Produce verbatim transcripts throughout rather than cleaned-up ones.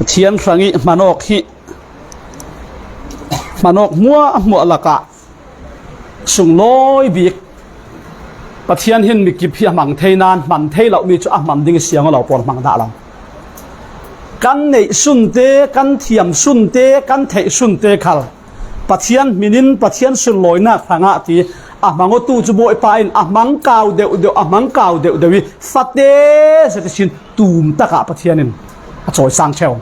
Pathian hrang i hmanawk hi, hmanawk hmuahhmuah lakah sunglawi bik Pathian hin mikip hi a hmang thei nan, hman thei loh mi cu a hman ding i siang aw lo pawl hmang dah lo. Kan neih sunte, kan thiam sunte, kan theih sunte khal Pathian hminin Pathian sunlawinak hrangah ti a hmang aw tu cu Bawipa in a hmang kau deuh deuh, a hmang kau deuh deuh i fate zet ihsin tum takah Pathian in a cawisang ṭheu.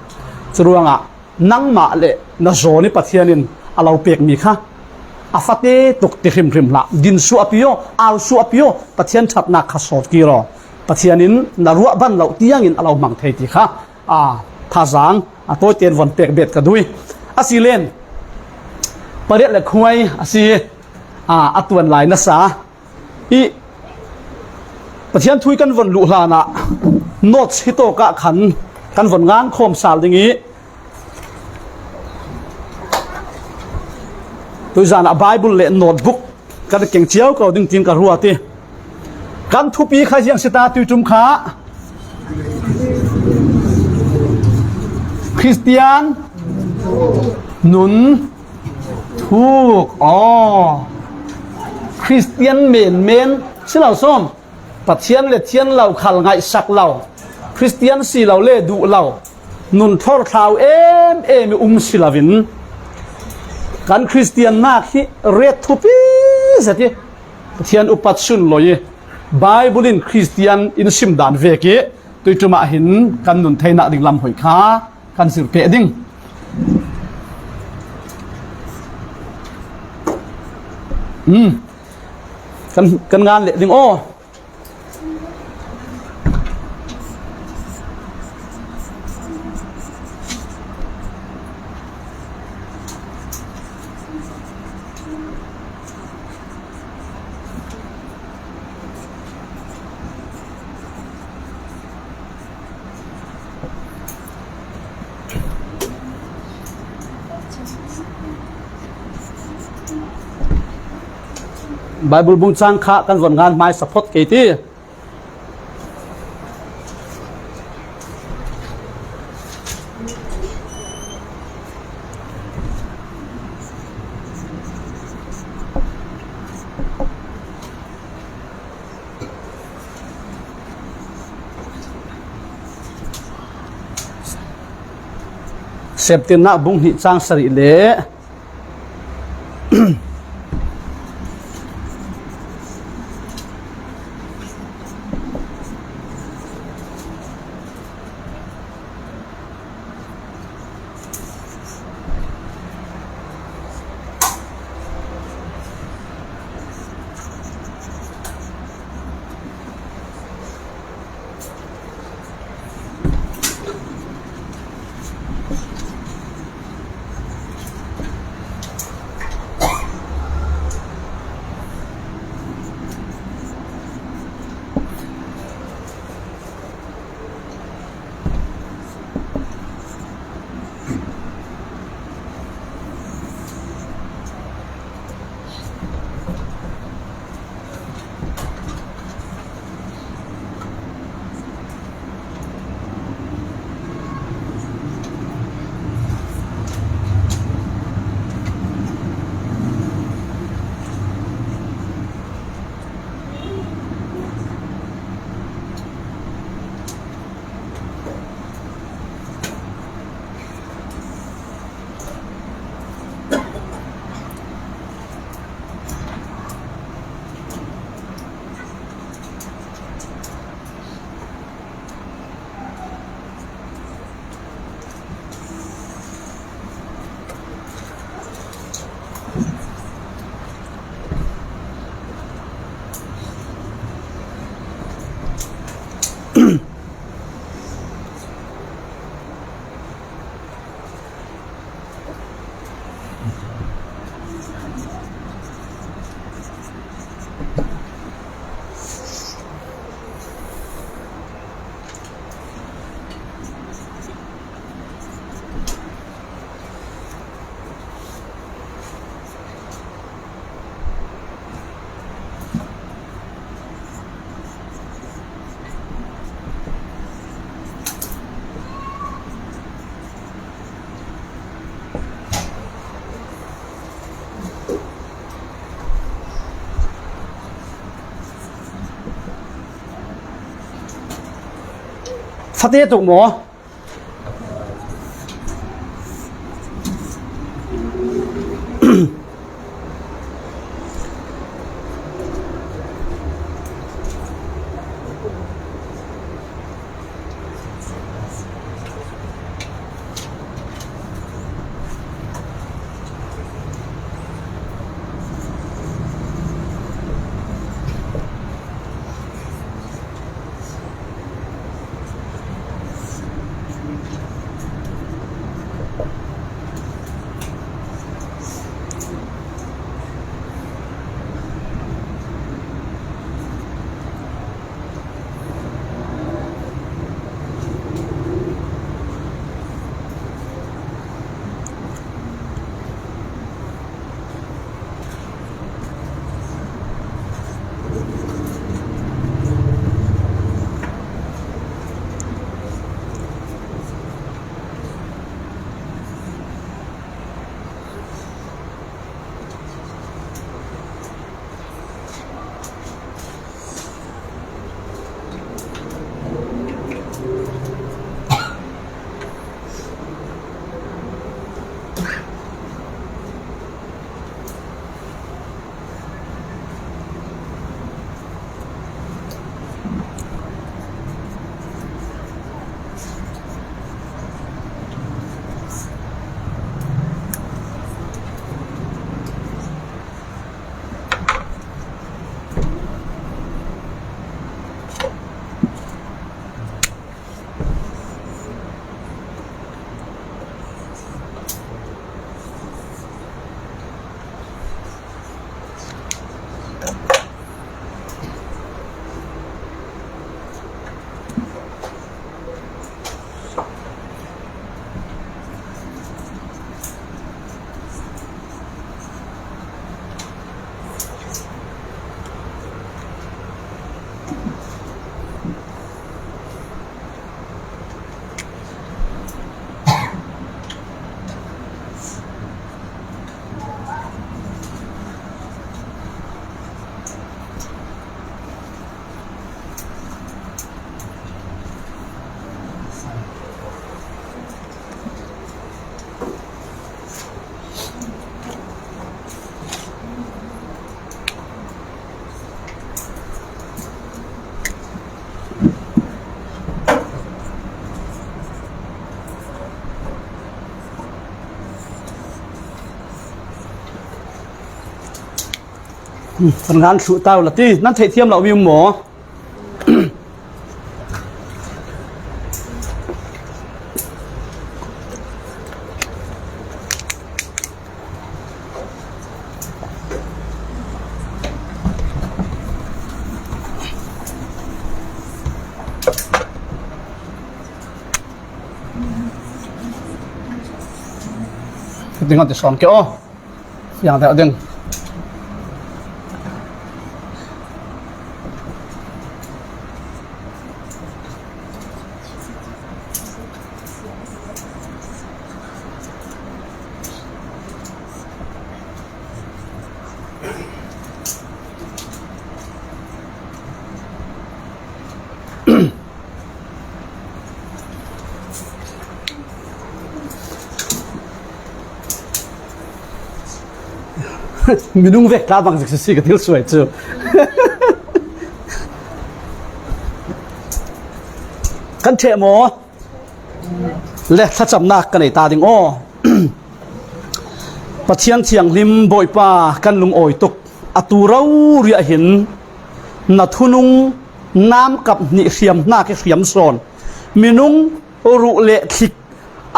Curuangah nangmah le na zawn i Pathian in a lo pekmi kha a fate tuk ti hrimhrim hlah. Din suahpi aw, au suahpi aw, Pathian ṭhatnak kha sawt kir aw. Pathian in na ruah ban loh tiangin a lo hmang thei ti kha, aa, thazaang a tawiten von pek bet ka duh i. A si len, pariat le khuai a si, aa, a tuan lai nasa i Pathian thu i kan von luh hlanah notes hi tawkah khan kan von ngan khawm sal ding i, tuizan ah Bible le notebook kan keng cio ko ding tiin ka ruat i, kan thupi kha ziang si ta tuitum kha Khristian nun thuk aw. Khristian menmen si lo sawm. Pathian le thian lo khal ngaihsak lo, Khristian si lo le duh lo, nun thawrthlau em em i um si loin kan Khristiannak hi ret thupi zet i Pathian upat sunlawi i Bible in Khristian in sim dan vek i tuitum ah hin kan nun theinak ding lam hoi kha kan zir peh ding. Um, kan, kan ngan leh ding aw. Bible bung cang kha kan von ngan hmaisa phot kei ti. Septinnak bung hnih cang sarih le Phate tuk maw? Kan ngan thluh tau la ti, nan theih thiam lo mi um maw? Ding a ti sawn ke aw. Fiang deuh ding. Minung vek tla bang zik sisi ka thil suai cu. Kan ṭheh maw? Le thlacamnak kan ei ta ding aw. Pathian thianghlim Bawipa kan lungawi tuk. Atu rori ah hin na thunung namkap hnih hriam hna khi hriam sawn. Minung ruh le thlik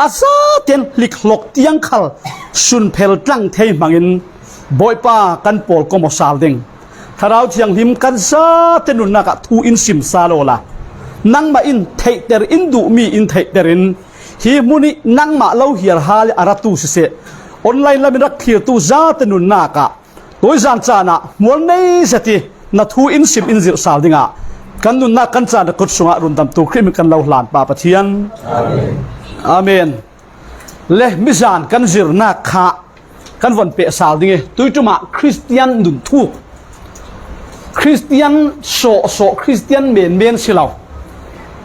a zaten hlikhlok tiang khal sunphel tlang thei hmangin Bawipa kan pawlkom aw sal ding. Thlarau thianghlim kan zate nunnak ah thu in sim sal awla nangmah in theihter in duhmi in theihter in hi hmun ih nangmah lo hiar hal a ratu siseh, online lam in rak thlirtu zate nunnak ah tuizan caan ah hmual nei zet ih na thu in sim in zirh sal dingah kan nunnak kan caan rak kut sungah rundamtu Khrih min kan lo hlan Pa Pathian. Amen. Le mizan kan zirnak kha kan von peh sal ding ih tuiṭum ah Khristian nun thuk, Khristian sawhsawh, Khristian menmen si lo,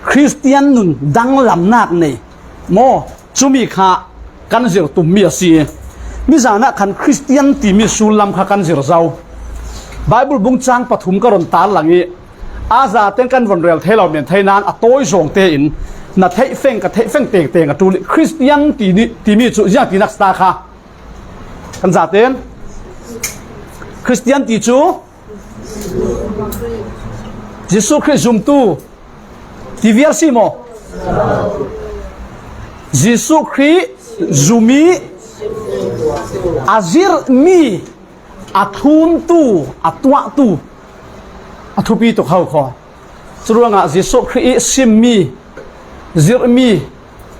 Khristian nun danglamnak nei maw? Cumi kha kan zir tummi a si. Mizanah khan Khristian timi sullam kha kan zir zo. Baibal bung cang pathum ka ron tar lang i, a zaten kan von rel thei lo men thei nan a tawi zawng tein na theih feng ka theih feng tengteng a tul i Khristian ti ni, timi cu ziang tinak si ta kha. Kan zaten Khristian ti cu Jesuh Khrih zumtu ti vial si maw? Jesuh Khrih zumi a zirhmi a thluntu a tuahtu a thupi tuk ho kho. Curuangah Jesuh Khrih i simmi zirhmi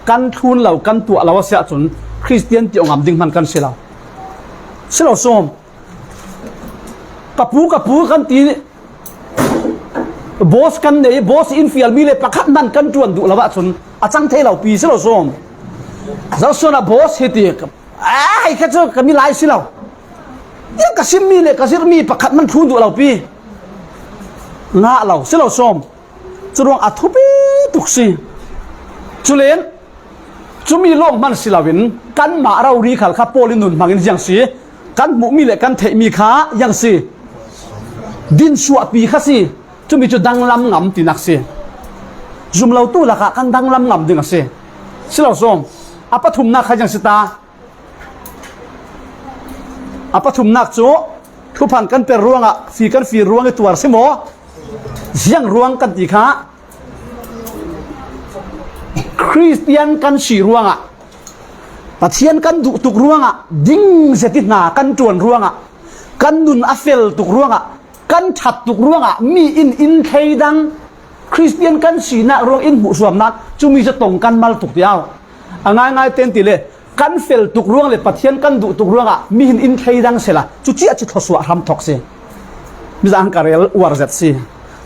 kan thlun lo kan tuah lo a si ahcun Khristian ti aw ngam ding hman kan si lo. Si lo sawm. Ka pu, ka pu kan ti. Boss kan nei, boss in fialmi le pakhat hman kan ṭuan duh lo ahcun a cang thei lo pi si lo sawm. Zohsuan ah boss hi ti, ai kha cu ka milai si lo. Tiang ka simmi le ka zirhmi pakhat hman thlun duh lo pi. Ngah lo si lo sawm. Curuang a thupi tuk si. Culen cumi lawng hman si loin kanmah rori khal kha Paul in nun hmangin ziang si. Kan hmuhmi le kan theihmi kha ziang si. Din suahpi kha si. Cumi cu danglam ngam tinak si. Zum lotu lakah kan danglam ngam ding a si. Si lo sawm. A pathumnak kha ziang si ta. A pathumnak cu thuphan kan per ruangah, fi kan fir ruang i tuar si maw? Ziang ruang kan ti kha Khristian kan si ruangah, Pathian kan duh tuk ruangah, ding zet i hna kan ṭuan ruangah, kan nun a fel tuk ruangah, kan ṭhat tuk ruangah mi in in thleidang Khristian kan sinak ruang in hmuhsuamnak cumi cu tong kan mal tuk tiau. A ngaingai ten ti le kan fel tuk ruang le Pathian kan duh tuk ruangah mi hin in thleidang sela cucia cu thluasuah hram thok si. Mizang ka rel uar zet si.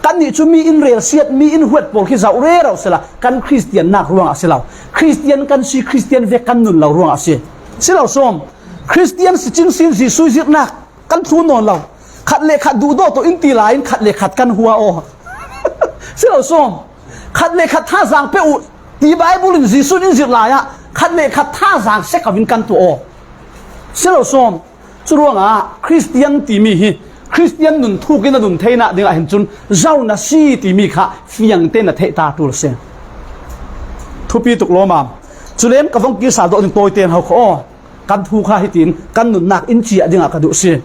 Kannih cu mi in relsiat, mi in huat pawl khi zoh rero sela kan Khristiannak ruangah si lo. Khristian kan si, Khristian vek kan nun lo ruangah si. Si lo sawm. Khristian si cin sin Jesuh zirhnak kan thlun nawn lo. Khat le khat duhdaw tu in ti lai in khat le khat kan hua aw. Si lo sawm. Khat le khat thazaang pe uh ti Baibal in Jesuh in zirh lai ah khat le khat thazaang se ko in kan tuah aw. Si lo sawm. Curuangah Khristian timi hi Khristian nun thuk in a nun theinak dingah hin cun zo na si timi kha fiang tein a theih ta ṭul si. Thupi tuk lawmam. Culen ka vong kir sal dawh ding tawi tein ho kho aw. Kan thu kha hitin kan nunnak in ciah dingah ka duh si.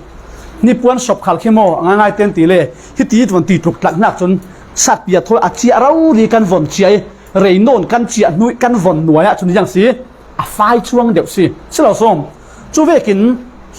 Nipuan sop khal khi maw a ngaingai ten ti le hiti von ti tluk tlak hnak cun satpi a thawi a ciah rori kan von ciah i rei nawn kan ciah hnuih kan von nuai ah cun ziang si a fai cuang deuh si. Si lo sawm. Cu vekin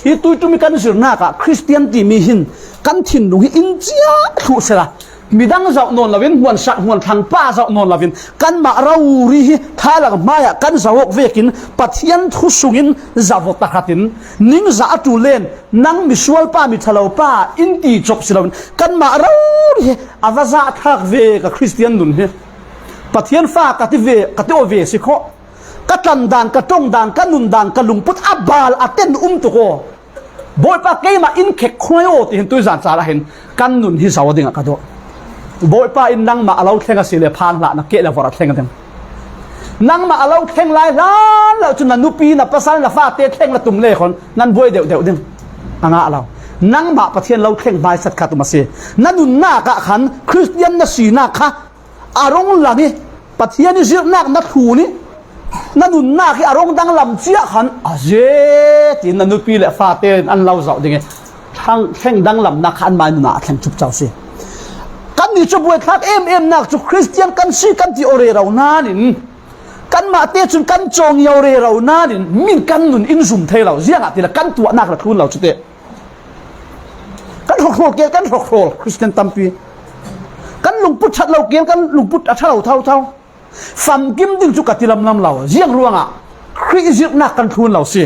hi tuiṭum i kan zirnak ah Khristian timi hin kan thinlung hi in ciah thluh sela midang zoh nawn loin, hmuansak hmuanthlang pa zoh nawn loin, kanmah rori hi thalang hmaiah kan zoh awk vekin Pathian thu sungin zoh awk tahratin ningzah a ṭul len, nang misual pa, miṭhalo pa in ti cawk si loin, kanmah rori hi a va zahthlak ve ka Khristian nun hi. Pathian fa ka ti ve, ka ti aw ve si khawh. Ka tlan dan, ka ṭong dan, ka nun dan, ka lungput a bal a ten um tuk aw. Bawipa, keimah in khek khuai aw, tihin tuizan car ah hin kan nun hi zo dingah ka duh. Bawipa in nangmah a lo thleng a si le phan hlah, na keh le vorh a thleng ding. Nangmah a lo thleng lai hlan lo cu na nupi, na pasal, na fate thleng na tum le khon nan buai deuh deuh ding a ngah lo. Nangmah Pathian lo thleng hmaisat khat um a si. Na nunnak ah khan Khristian na sinak kha a rung lang i Pathian i zirhnak na thlun i na nunnak hi a rung danglam ciah khan a zet in na nupi le fate in an lo zoh ding i thleng, thleng danglamnak kha anmai nun ah a thleng cup co si. Kannih cu buaithlak em emnak cu Khristian kan si kan ti aw rero nain kanmah te cun kan cawng i aw rero nain min kan nun in zum thei lo, ziangahtile kan tuahnak le thlun lo cu teh. Kan hrokhrawl kel, kan hrokhrawl Khristian tampi. Kan lungput ṭhat lo kel, kan lungput a ṭha lo thotho. Famkim ding cu ka ti lamlam lo. Ziang ruangah Khrih zirhnak kan thlun lo si.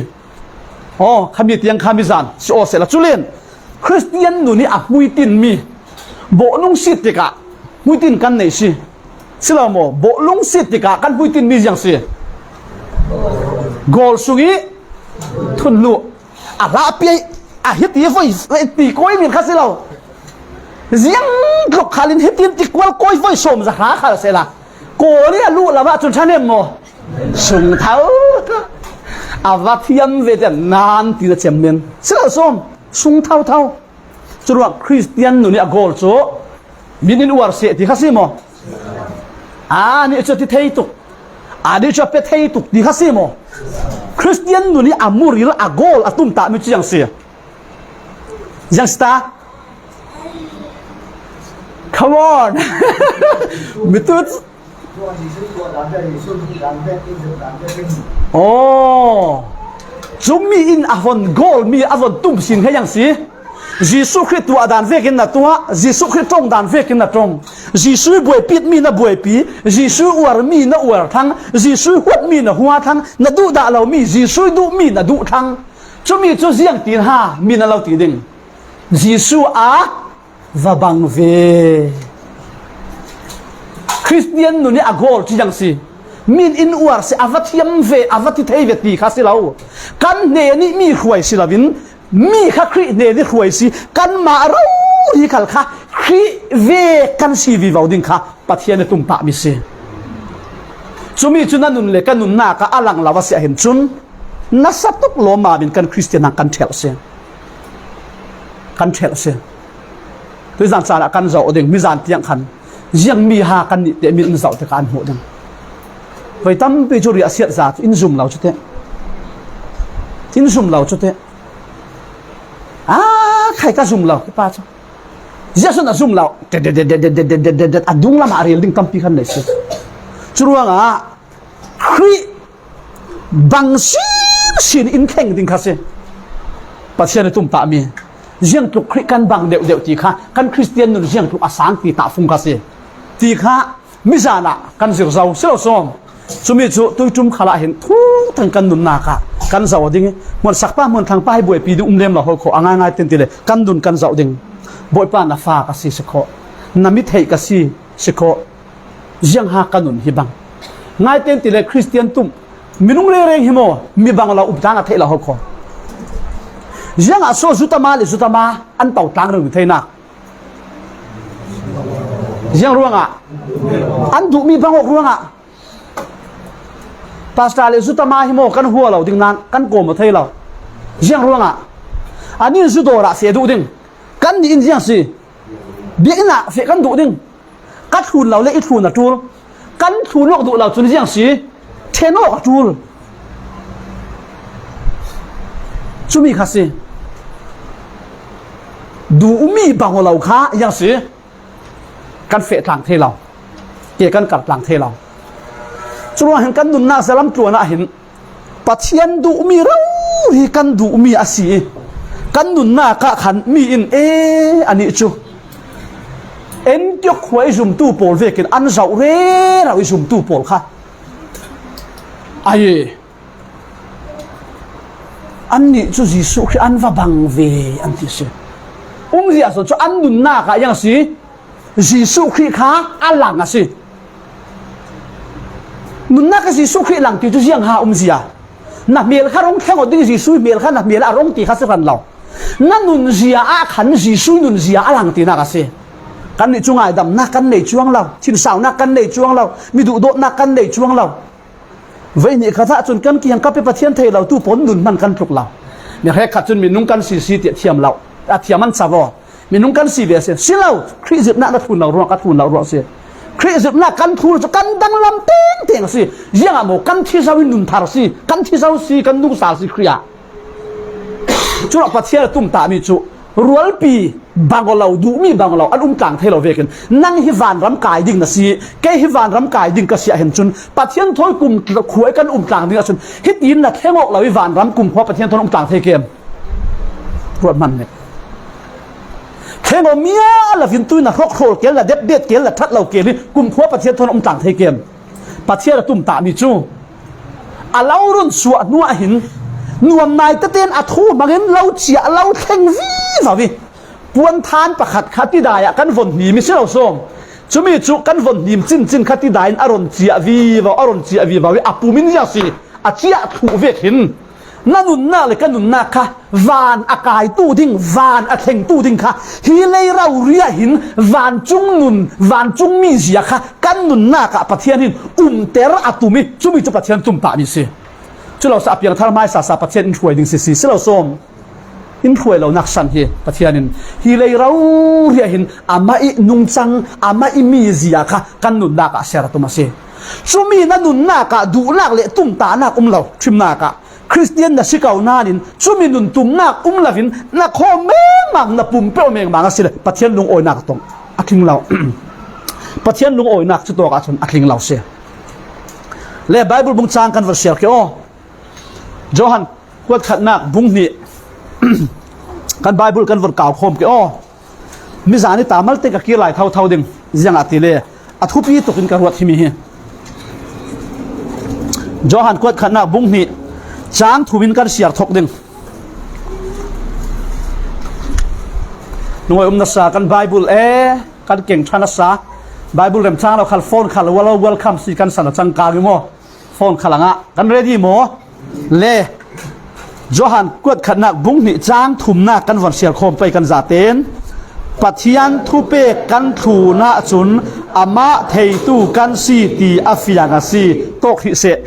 Aw, khami tiang khami zan si aw sehla. Culen Khristian nun i a hmuitinmi bawhlung sit tikah hmuitin kan nei si. Si lo maw? Bawhlung sit tikah kan hmuitinmi ziang si. Gawl sung i thunluh. A hla piai, a hiti voi, ti kawi min kha si lo. Ziang tluk khal in hitin ti kual kawi voi sawm za hra khal sehla. Pawl ih a luh lamah cun ṭhahnem maw? Sung tho. A va thiam ve tiah nan ti na cem men. Si lo sawm. Sung tho tho. Curuangah Khristian nun ih a gawl cu min in uar seh ti kha si maw? Aa, nih cu a ti thei tuk. Aa, nih cu a pe thei tuk ti kha si maw? Khristian nun ih a muril a gawl a tumtahmi cu ziang si. Ziang si ta? Come on. Mi tu Aw, cumi in a von gawlmi a von tumsin kha ziang si. Jesuh Khrih tuah dan vekin na tuah, Jesuh Khrih ṭong dan vekin na ṭong. Jesuh buaipitmi na buaipi, Jesuh uarmi na uar thlang, Jesuh huatmi na hua thlang, na duhdah lomi, Jesuh duhmi na duh thlang. Cumi cu ziangtin ha, mi na lo ti ding. Jesuh a va bang ve. Khristian nun ih a gawl cu ziang si. Min in uar si, a va thiam ve, a va ti thei ve ti kha si lo. Kan hnen ih mi hruai si loin, mi kha Khrih hnen ih hruai si, kanmah rori khal kha Khrih vek kan si vivo ding kha Pathian ih tumtahmi si. Cumi cu na nun le ka nunnak ah a lang lo a si ahhin cun, nasa tuk lawmmam in kan Khristian hna kan ṭhelh si. Kan ṭhelh si. Tuizan caan ah kan zoh ding, mizan tiang khan ziangmi ha kan nih te min in zoh tikah an hmuh ding. Voi tampi cu riahsiat za cu in zum lo cu teh. In zum lo cu teh. Aa, khai ka zum lo, ka pa cu. Ziah sun a zum lo. Det, det, det, a dunglam ah a rel ding tampi khan nei si. Curuangah Khrih bang sinsin in thleng ding kha si. Pathian a tumtahmi ziangtluk Khrih kan bang deuhdeuh ti kha kan Khristian nun ziangtluk a sang ti tahfung kha si. Ti kha mizan ah kan zir zo si lo sawm. Cumi cu tuiṭum khal ah hin thutang kan nunnak ah kan zoh ding ih, hmuansak pa, hmuanthlang pa hi buaipi ding um lem lo ho kho a ngaingai ten ti le kan nun kan zoh ding. Bawipa, na fa ka si si kho, na mi theih ka si si kho. Ziang ha ka nun hi bang ngai ten ti le Khristian tum minung rereng hi maw, mi bang lo um tlang a theih lo ho kho. Ziangah so zutama le zutama an to tlang reng theinak. Ziang ruangah an duhmi bang awk ruangah pastor le zutama hi maw kan hua lo ding nan kan kawm aw thei lo. Ziang ruangah an in zu dawr ah feh duh ding. Kan nih in ziang si biakinn ah feh kan duh ding. Ka thlun lo le i thlun a ṭul. Kan thlun awk duh lo cun ziang si ṭhen awk a ṭul. Cumi kha si. Duhmi bang aw lo kha ziang si kan feh tlang thei lo, ke kan kar tlang thei lo. Curuang hin kan nunnak zalam tluan ah hin Pathian duhmi rori kan duhmi a si ih kan nunnak ah khan mi in e anih cu Antiok khua ih zumtu pawl vekin an zoh rero ih zumtu pawl kha ai annih cu Jesuh Khrih an va bang ve an ti si. Umzia sawn cu an nunnak ah ziang si. Jesuh Khrih kha a lang a si. Nunnak ah Jesuh Khrih lang ti cu ziang ha umzia. Na hmel kha rung thleng aw ding, Jesuh hmel kha na hmel a rung ti kha si hran lo. Na nunzia ah khan Jesuh nunzia a lang tinak a si. Kannih cu ngaidamnak kan nei cuang lo, thinsaunak kan nei cuang lo, mi duhdawtnak kan nei cuang lo. Voi hnih khat ah cun kan kiang ka pe Pathian thei lo tu pawl nun hman kan tluk lo. Mi hrekkhat cun minung kan si si tiah thiam lo, a thiam an cam aw. Minung kan si ve a si. Si lo, Khrih zirhnak na thlun lo ruang, ka thlun lo ruang a si. Khrih zirhnak kan thlun cu kan danglam tengteng a si. Ziangah maw kan thi zo in nun thar si, kan thi zo si, kan nungsa si Khrih ah. Curuangah Pathian a tumtahmi cu rualpi bang aw lo, duhmi bang aw lo, an um tlang thei lo vekin nang hi vanram kai ding na si, kei hi vanram kai ding ka si ahhin cun Pathian thawi kumkhua ih kan um tlang ding ahcun hitin na thleng awk lo ih vanram kumkhua Pathian thawn um tlang thei kem? Ruat hman le thleng aw mia lo in tui na hrawk hrawl kel, na depdet kel, na ṭhat lo kel ih kumkhua Pathian thawn um tlang thei kem? Pathian a tumtahmi cu a lo run suah hnuah hin nuam nai tete in a thu hmangin lo ciah lo thleng vivo ih puan than pakhat kha tidai ah kan von hnim ih si lo sawm. Cumi cu kan von hnim cincin kha tidai in a ron ciah vivo, a ron ciah vivo ih a pum in ziang si a ciah thluh vek hin Na nunnak le ka nunnak kha van a kaitu ding, van a thlengtu ding kha, hi lei rauria hin vancung nun, vancung mizia kha kan nunnak ah Pathian hin umter a tum i, cumi cu Pathian tum pahmi si. Cu lo sa a piangthar hmaisa sa Pathian in hruai ding si si, si lo sawm. In hruai lonak san hi Pathian in hi lei rauria hin amah i nungcang, amah i mizia kha kan nunnak ah ser a tum a si. Cumi na nunnak ah duhnak le tumtahnak um lo, ṭhimnak ah Khristian na si ko nain cumi nun tumnak um loin na khawm mengmang, na pum peuh mengmang a si le Pathian lungawinak a tong a tling lo. Pathian lungawinak cu tawk ahcun a tling lo si. Le Baibal bung cang kan vun siar ke aw. Johan kuat khatnak bung hnih kan Baibal kan vun kau khawm ke aw. Mizan i ta malte ka kir lai thotho ding, ziangahtile a thupi tukin ka ruat himi hi. Johan kuat khatnak bung hnih cang thum in kan siar thok ding. Lungawi um nasa kan Baibal e, kan keng ṭha nasa Baibal remcang lo khal phone khal walo welcome si kan san a cangkang i maw? Phone khalang ah kan ready maw? Le Johan kuat khatnak bung hnih cang thumnak kan von siar khawm pei kan zaten Pathian thupek kan thlun ahcun amah theitu kan si ti a fiang a si. Tawk hrih seh.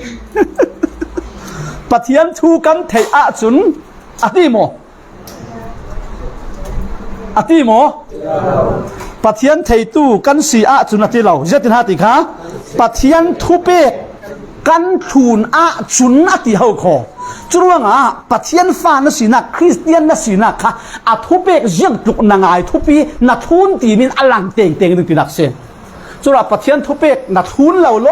Pathian thu kan theih ahcun a ti maw? A ti maw? Pathian theitu kan si ahcun a ti lo. Ziatin ha ti kha Pathian thupek kan thlun ahcun a ti ho kho. Curuangah Pathian fa na sinak, Khristian na sinak kha a thupek ziangtluk na ngai thupi, na thlun timin a lang tengteng ding tinak si. Cura Pathian thupek na thlun lo, lo,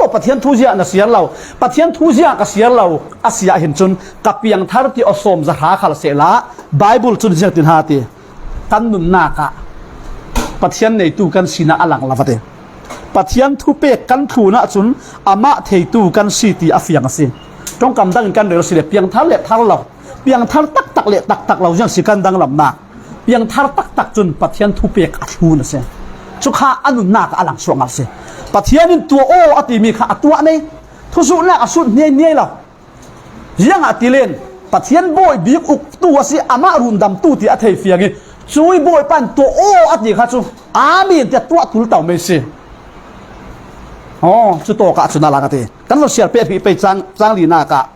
lo, Pathian thu ziah na siar lo, Pathian thu ziah ka siar lo, a si ahhin cun ka piangthar ti aw sawm zahra khal sehla, Baibal cun ziangtin ha ti, kan nunnak ah Pathian neitu kan sinak a lang lo va ti. Pathian thupek kan thlun ahcun amah theitu kan si ti a fiang a si. Ṭongkam dangin kan rel si le piangthar le thar lo, piangthar taktak le taktak lo ziang si kan danglamnak. Piangthar taktak cun Pathian thupek a thlun a si. Cu kha a nunnak ah a lang suak ngal si. Pathian in tuah aw a timi kha a tuah nei. Thusuhnak a sut hniai hniai lo. Ziangahtile Pathian bawi bik uktu a si, amah rundamtu ti a thei fiang i, cui Bawipa in tuah aw a ti kha cu amen tiah tuah tul tau mei si. Aw, cu tawk ah cun a lang a ti. Kan von siar peh hrih pei cang, cang linak ah.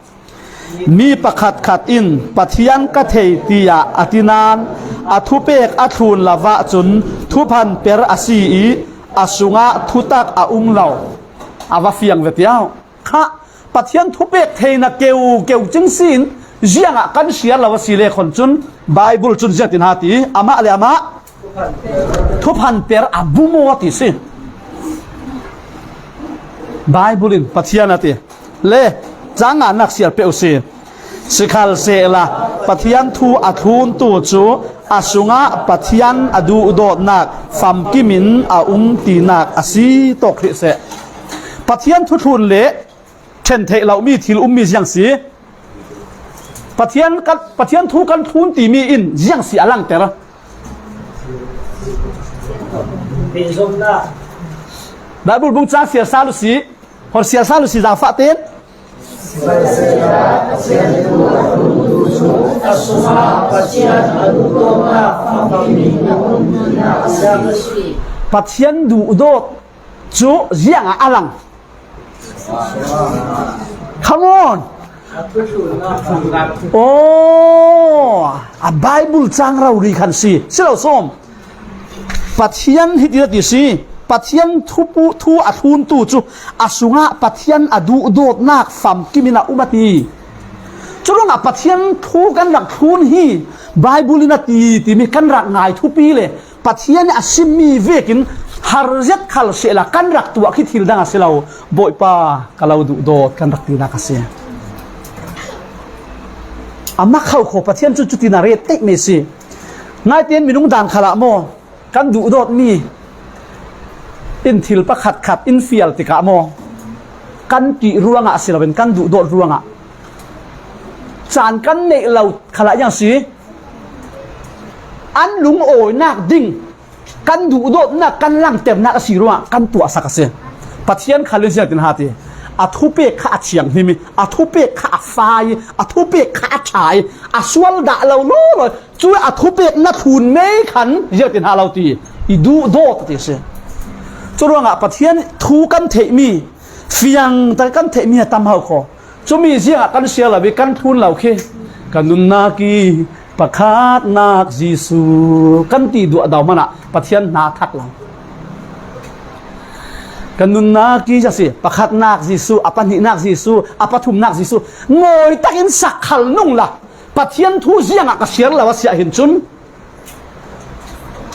Mi pakhatkhat in Pathian ka thei tiah a ti nain a thupek a thlun lo ahcun thuphan per a si i a sungah thutak a um lo. A va fiang ve tiah kha Pathian thupek theihnak keu keu cing si in ziangah kan siar lo a si le khon cun Baibal cun ziangtin ha ti, amah le amah thuphan per a bu maw ti si. Baibal in Pathian a ti. Le cang nganak siar peuh si. Sikhalsehla Pathian thu a thluntu cu a sungah Pathian a duhdawtnak famkim in a um tinak a si tawk hrih seh. Pathian thu thlun le ṭhen theih lomi thil ummi ziang si. Pathian kan, Pathian thu kan thlun timi in ziang si a langter. Baibal bung cang siar sal u si, hor siar sal u si zaangfah tein. Pathian duhdawt cu ziangah a lang. Come on. Oh, a Bible cang rori khan si. Si lo sawm. Pathian hiti a ti si. Pathian thupu, thu a thluntu cu a sungah Pathian a duhdawtnak famkim in a um a ti. Curuangah Pathian thu kan rak thlun hi Bible in a ti timi kan rak ngai thupi le Pathian a simmi vekin har zet khal sehla kan rak tuah khi thil dang a si lo. Bawipa, ka lo duhdawt kan rak tinak a si. A mak kho kho Pathian cu cutin a ret teih mi si. Naite in minung dan khalah maw kan duhdawtmi in thil pakhat khat in fial tikah maw kan ṭih ruangah a si loin kan duhdawt ruangah caan kan neih lo khalah yang si. An lungawinak ding kan duhdawtnak, kan langternak a si ruangah kan tuahsak a si. Pathian khal in ziangtin ha ti, A thupek kha a thianghlim i, a thupek kha a fai i, a thupek kha a ṭha i, a sual dah lo lawlaw i, cu a thupek na thlun mei khan ziatin hah lo ti i duhdawt a ti si. Curuangah Pathian thu kan theihmi, fiang tak kan theihmi a tam hau khaw. Cumi ziangah kan siar lo i kan thlun lo khi, ka nunnak i pakhatnak Jesuh kan ti duahdo hmanah Pathian hna thak lo. Ka nunnak i a si, pakhatnak Jesuh, a pahnihnak Jesuh, a pathumnak Jesuh, ngawi takin sak khal nung la, Pathian thu ziangah ka siar lo a si ah hin cun,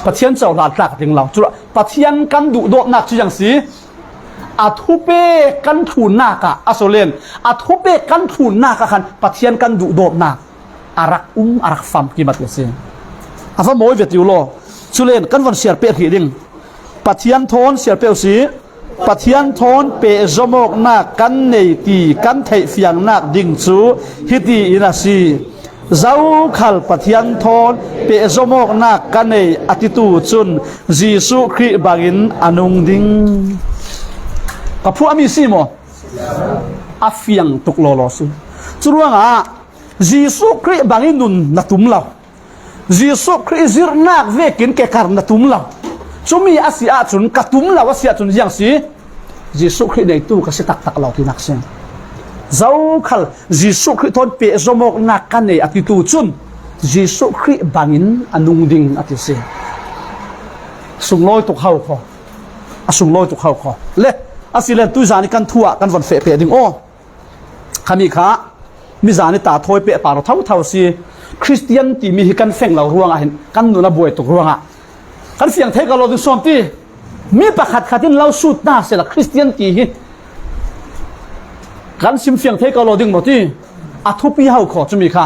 Pathian cohlan tlak a tling lo. Culah Pathian kan duhdawtnak cu ziang si, a thupek kan thlunnak ah, a solen, a thupek kan thlunnak ah khan Pathian kan duhdawtnak a rak um, a rak fam kim a ti si. A va mawi ve ti u law. Culen kan von siar peh hrih ding. Pathian thawn siar peh u si. Pathian thawn pehzomawknak kan nei ti kan theihfiangnak ding cu hiti in a si. Zokhal Pathian thawn pehzomawknak ka nei a titu cun Jesuh Khrih bangin a nung ding. Ka phuahmi si maw? A fiang tuk lawlaw si. Curuangah Jesuh Khrih bangin nun na tum lo. Jesuh Khrih zirhnak vekin kekar na tum lo. Cumi a si ahcun, ka tum lo a si ahcun ziang si? Jesuh Khrih neitu ka si taktak lo tinak si. Zokhal Jesuh Khrih thawn pehzomawknak ka nei a titu cun Jesuh Khrih bangin a nung ding a ti si. Sunglawi tuk hau kho. A sunglawi tuk hau kho. Le, a si len tuizan i kan thu ah kan von feh peh ding aw. Khami kha mizan i ta thawi peh pah lo thotho si. Khristian timi hi kan feng lo ruangah hin kan nun a buai tuk ruangah kan fiang thei ko lo ding sawm ti. Mi pakhat khat in lo sut hna sehla Khristian ti hi kan sim fiang thei ko lo ding maw ti. A thupi hau kho cumi kha.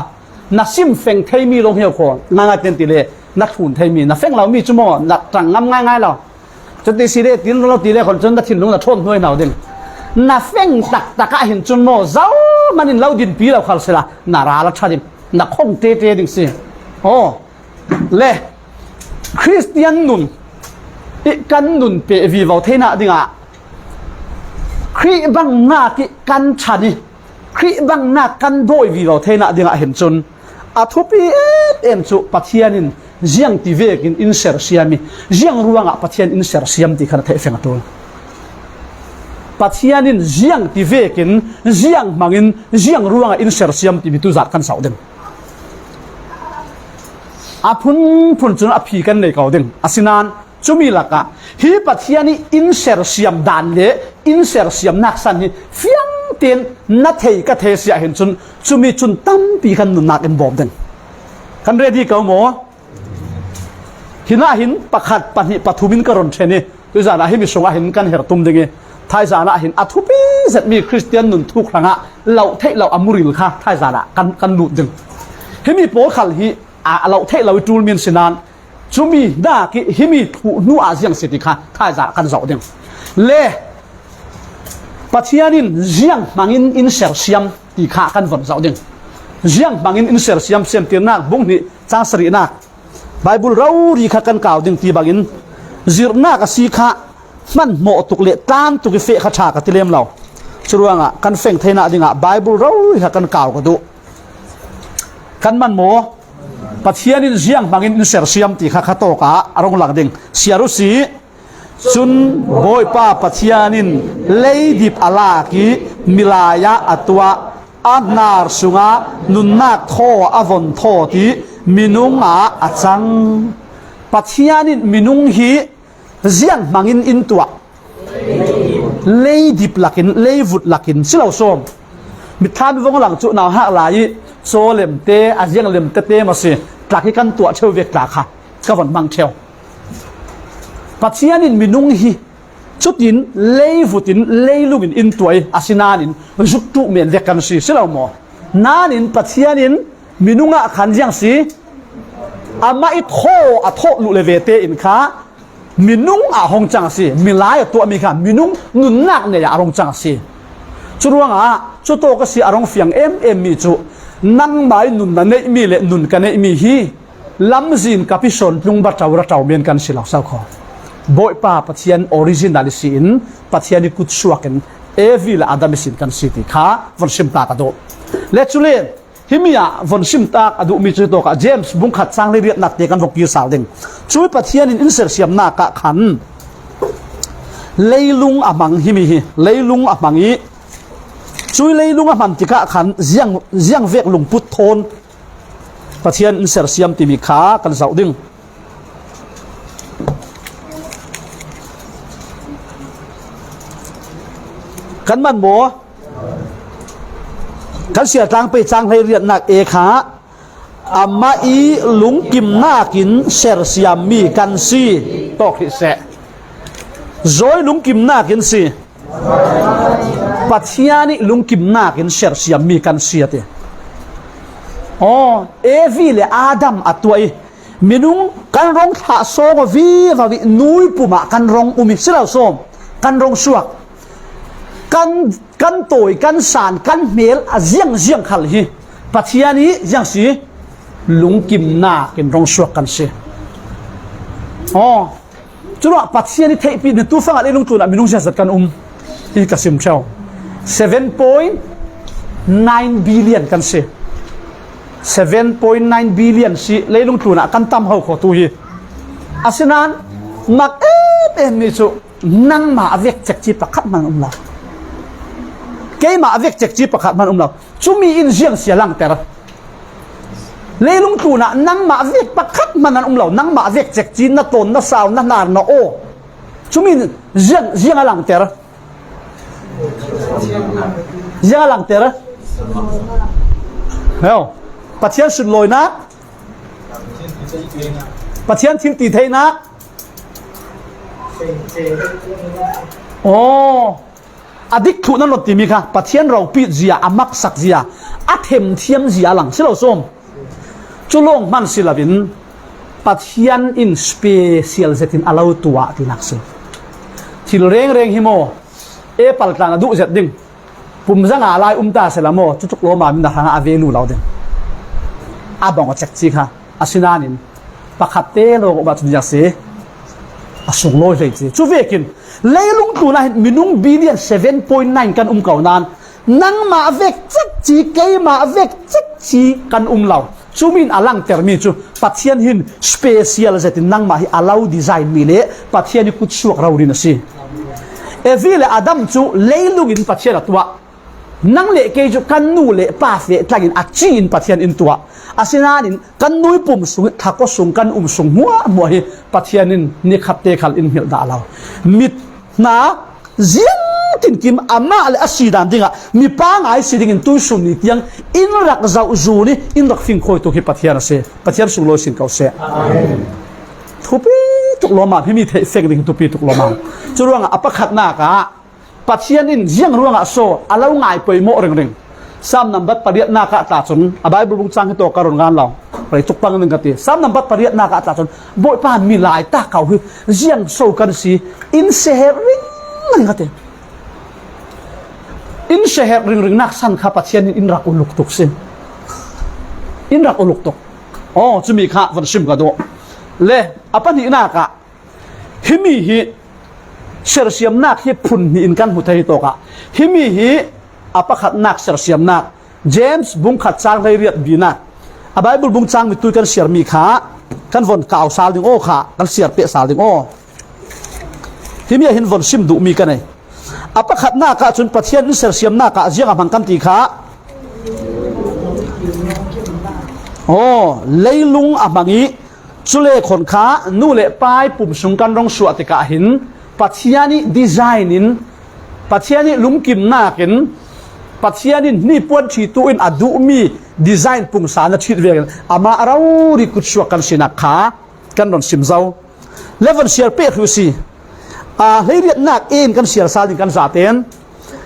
Na sim feng theimi lawng hi hau kho. Ngaingai ten ti le na thlun theimi, na feng lo mi cu maw, na ṭang ngam ngaingai lo. Cuti si le tin lo ti le khon cun na thinlung na ṭhawm hnuai hna ding. Na feng taktak ah hin cun maw, zohman in lo dinpi lo khal sila, na ral a ṭha ding, na khong ṭeṭe ding si. Aw, le Khristian nun i kan nun peh vivo theinak dingah Khrih bangnak i kan ṭhan i Khrih bangnak kan dawi vivo theinak dingah hin cun a thupi em em cu Pathian in ziang ti vekin in sersiam i, ziang ruangah Pathian in sersiam ti khan a theih feng a ṭul. Pathian in ziang ti vekin, ziang hmangin, ziang ruangah in sersiam timi tu zat kan sauh ding. A phunphun cun a phi kan nei ko ding. Asinain cumi lakah hi Pathian i in sersiam dan le in sersiamnak san hi fiang tein na thei ka thei si ah hin cun cumi cun tampi kan nunnak in bawm ding. Kan ready ko maw? Hinah hin pakhat, pahnih, pathum in ka run ṭhen i, tuizan ah himi sungah hin kan her tum ding i, thaizan ah hin a thupi zetmi Khristian nun thuk hrangah lo theih lo a muril kha thaizan ah kan, kan lut ding. Himi pawl khal hi a, a lo theih lo i ṭul mi an si nain, cumi dak i himi thuh hnu ah ziang si ti kha thaizan ah kan zoh ding. Le Pathian in ziang hmangin in sersiam ti kha kan von zoh ding. Ziang hmangin in sersiam, Siamtirnak bung hnih cang sarihnak Baibal rori kha kan kau ding ti bangin zirhnak a si kha hmanhmawh tuk le tlan tuk i feh kha ṭha ka ti lem lo. Curuangah kan feng theinak dingah Baibal rori kha kan kau ka duh. Kan man maw? Pathian in ziang hmangin in sersiam ti kha kha tawk ah a rung lang ding. Siar u si. Cun Bawipa Pathian in leidip a lak i milai ah a tuah, a hnar sungah nunnak thaw a von thawt i minung ah a cang. Pathian in minung hi ziang hmangin in tuah, leidip lakin, leivut lakin, si lo sawm. Mitthlam vong lang cu nauhak lai i caw lemte, a ziang lemtete maw si, tlak hi kan tuah ṭheu vek tla kha ka von hmang ṭheu. Pathian in minung hi cutin leivut in, leilung in in tuah i, asinain zuk ṭuh men vek kan si, si lo maw? Nain Pathian in minung ah khan ziang si, amah i thaw, a thawh luh le ve tein kha minung ah hong cang a si, milai a tuahmi kha minung nunnak nei ah a rung cang a si. Curuangah cutawk a si a rung fiang em em mi cu nangmah i nun na neihmi le nun ka neihmi hi lamzin ka pi sawn tlung ba ṭau ra ṭau men kan si lo sau kho. Bawipa Pathian original i si in Pathian i kutsuak in Evi le Adam ihsin kan si ti kha von sim ta ka duh. Le cule himi ah von sim tak a duhmi cu tawkah James bung khat cang hleiriatnak te kan von kir sal ding. Cui Pathian in in sersiamnak ah khan leilung a hmang himi hi, leilung a hmang i cui leilung a hman tikah khan ziang, ziang vek lungput thawn Pathian in sersiam timi kha kan zoh ding. Kan man maw? Kan siatlang pei cang hleiriatnak e kha amah i lungkimnak in sersiammi kan si. Tawk hrih seh. Zawi lungkimnak in si. Pathian i lungkimnak in sersiammi kan si a ti. Aw, Evi le Adam a tuah i minung kan rong thlah sawng aw vivo i nui pum ah kan rong um i si lo sawm kan rong suak. Kan, kan tawi, kan san, kan hmel a ziangziang khal hi Pathian i ziang si lungkimnak in rong suak kan si. Aw, curuah Pathian i theihpih na tu fangah leilung tlunah minung ziazat kan um hi ka sim ṭheu. Seven point nine billion kan si. Seven point nine billion si leilung tlunah kan tam ho kho tu hi. Asinan mak em em mi cu nangmah a vek cekci pakhat hman an um lo. Keimah a vek cekci pakhat hman an um lo. Cumi in ziang si a langter? Leilung tlunah nangmah vek pakhat hman an um lo. Nangmah vek cekci, na tawn, na sau, na hnar, na aw. Cumi in ziang, ziang a langter? Ziang a langter? Heo. Pathian sunlawinak. Pathian thil ti theinak. Aw. A dik thluh nan rot timi kha Pathian ropit zia, a maksak zia, a themthiam zia a lang si lo sawm. Cu lawng hman si loin Pathian in special zetin a lo tuah tinak si. Thil rengreng hi maw? Apple tlang a duh zet ding. Pumza nga lai um ta sela maw? Cucuk lawma min a hrangah a ve lu lo ding. A bang a cek ci kha. Asinanin pakhat te lawng a um ahcun ziak si a sunglawi hlei ci. Cu vekin leilung tlunah hin minung billion seven point nine kan um ko nain nangmah vek cekci, keimah vek cekci kan um lo. Cumi in a langtermi cu Pathian hin special zetin nangmah hi a lo designmi le Pathian hi kutsuak rori a si. Evi le Adam cu leilung in Pathian a tuah. Nang le kei cu kan nu le pa feh tlangin a ci in Pathian in tuah. Asinanin kan nui pum sung, thlako sung kan um sung hmuahhmuah hi Pathian in nikhat te khal in hngilh dah lo. Mit hna ziang tinkim amah le a si dan dingah mipa ngai si dingin tuisun ni tiang in rak zoh zun i in rak fingkhawi tuk hi Pathian a si. Pathian sunglawi sin ko seh. Amen. Thupi tuk lawmam, himi theih fek ding thupi tuk lawmam. Curuangah a pakhatnak ah Pathian in ziang ruangah so a lo ngai poimawh ringring. Sam nambat pariatnak ah tla cun a Baibal bung cang hi tawk ka run ngan lo. Rei tuk pang ning ka ti. Sam nambat pariatnak ah tla cun Bawipa milai ta ko hi ziang so kan si in seher ringring ka ti. In seher ringringnak san kha Pathian in in rak uluk tuk si. In rak uluk tuk. Aw, cumi kha van sim ka duh. Le a pahnihnak ah himi hi sersiamnak hi phun hnih in kan hmu thei tawk ah himi hi a pakhatnak sersiamnak, James bung khat cang hleiriat binak, a Baibal bung cang mitui kan siarmi kha kan von kau sal ding aw kha kan siar peh sal ding aw. Himi ah hin von sim duhmi ka nei. A pakhatnak ah cun Pathian in sersiamnak ah ziang a hmang kan ti kha. Aw, leilung a hmang i cule khon kha nu le pai pum sung kan rong suah tikah hin Pathian i design in, Pathian i lungkimnak in, Pathian in hnipuan ṭhitu in a duhmi design pungsan a ṭhit vekin amah rori kutsuak kan sinak kha kan ron sim zo. Le von siar pek hlu si. A hleiriatnak in kan siar sal ding kan zaten.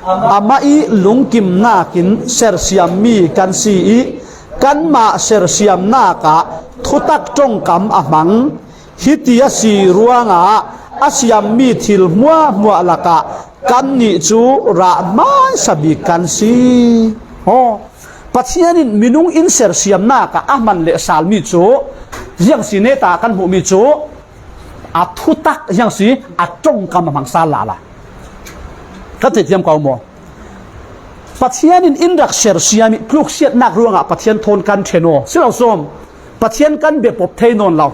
Amah i lungkimnak in sersiammi kan si i kanmah sersiamnak ah thutak ṭongkam a hmang. Hiti a si ruangah a siammi thil hmuahhmuah lakah kannih cu rah hmaisa bik kan si. Aw, Pathian in minung in sersiamnak ah a hman le salmi cu ziang si neta kan hmuhmi cu a thutak ziang si a ṭongkam a hmang sal lala. Ka theithiam ko maw? Pathian in in rak sersiam i tluksiatnak ruangah Pathian thawn kan ṭhen aw. Si lo sawm, Pathian kan bia pop thei nawn lo.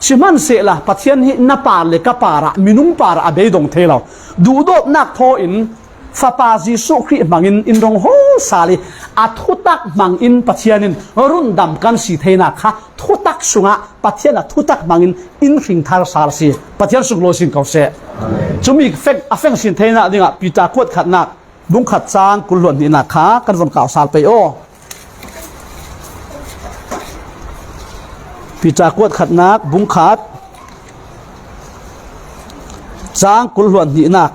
Sihmanhsehlaw Pathian hi na par le ka parah, minung parah a beidong thei lo. Duhdawtnak thaw in Fapa Jesuh Khrih hmangin in rong hawl sal i, a thutak hmangin Pathian in rundam kan si theinak kha thutak sungah Pathian a thutak hmangin in hringthar sal si. Pathian sunglawi sin ko seh. Cumi fek, a feng sin theinak dingah Peter kuat khatnak bung khat cang kul hluan hnihnak kha kan von kau sal pei aw. Peter kuat khatnak bung khat cang kul hluan hnihnak,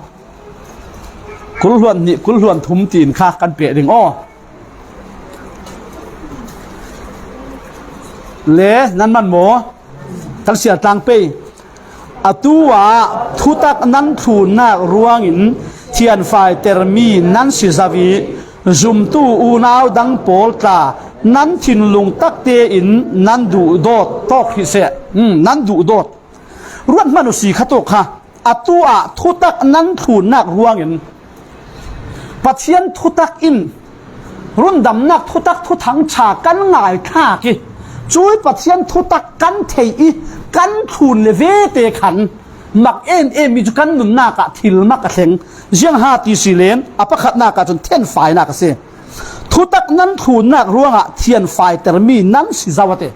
kul hluan hnih, kul hluan thum tiin kha kan peh ding aw. Le nan man maw? Kan sial tlang pei. Atu ah thutak nan thlunnak ruangin thianfaitermi nan si zo i, zumtu unau dang pawl tla nan thinlung takte in nan duhdawt tawk hi seh. Hmm, nan duhdawt. Ruat hmanh uh si kha tawk kha. Atu ah thutak nan thlunnak ruangin Pathian thutak in rundamnak thutak thuthang ṭha kan ngaithlak i, cui Pathian thutak kan theih i, kan thlun le vete khan mak em em mi cu kan nunnak ah thil mak a thleng. Ziang ha ti si len a pakhatnak ah cun thianfainak a si. Thutak nan thlunnak ruangah thianfaitermi nan si zo a ti.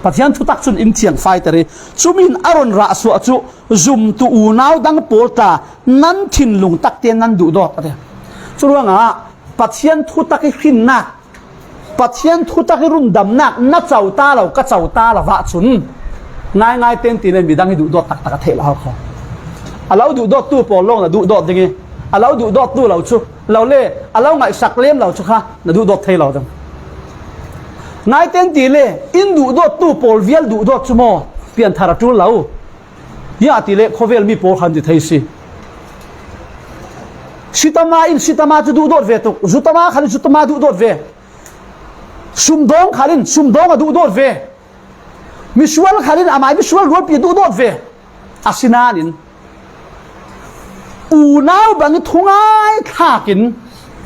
Pathian thutak cun in thianfaiter i, cumi in a run rah suah cu zumtu unau dang pawl tla nan thinlung takte nan duhdawt a ti. Curuangah Pathian thutak i hrinnak, Pathian thutak i rundamnak na co ta lo, ka co ta lo ahcun ngaingai ten ti le midang i duhdawt taktak a theih lo kho. A lo duhdawttu pawl lawng na duhdawt ding i, a lo duhdawttu lo cu, lo le a lo ngaihsak lem lo cu kha na duhdawt thei lo ding. Ngai ten ti le in duhdawttu pawl vial duhdawt cu maw pianthar a ṭul lo. Ziah ti le khawvel mi pawl khan ti thei si. Sitama in sitama cu duhdawt ve tuk, zutama khan zutama duhdawt ve. Sumdawng khan sumdawng a duhdawt ve. Misual khan amah misual rualpi a duhdawt ve. Asinain unau bang i thungai thlak in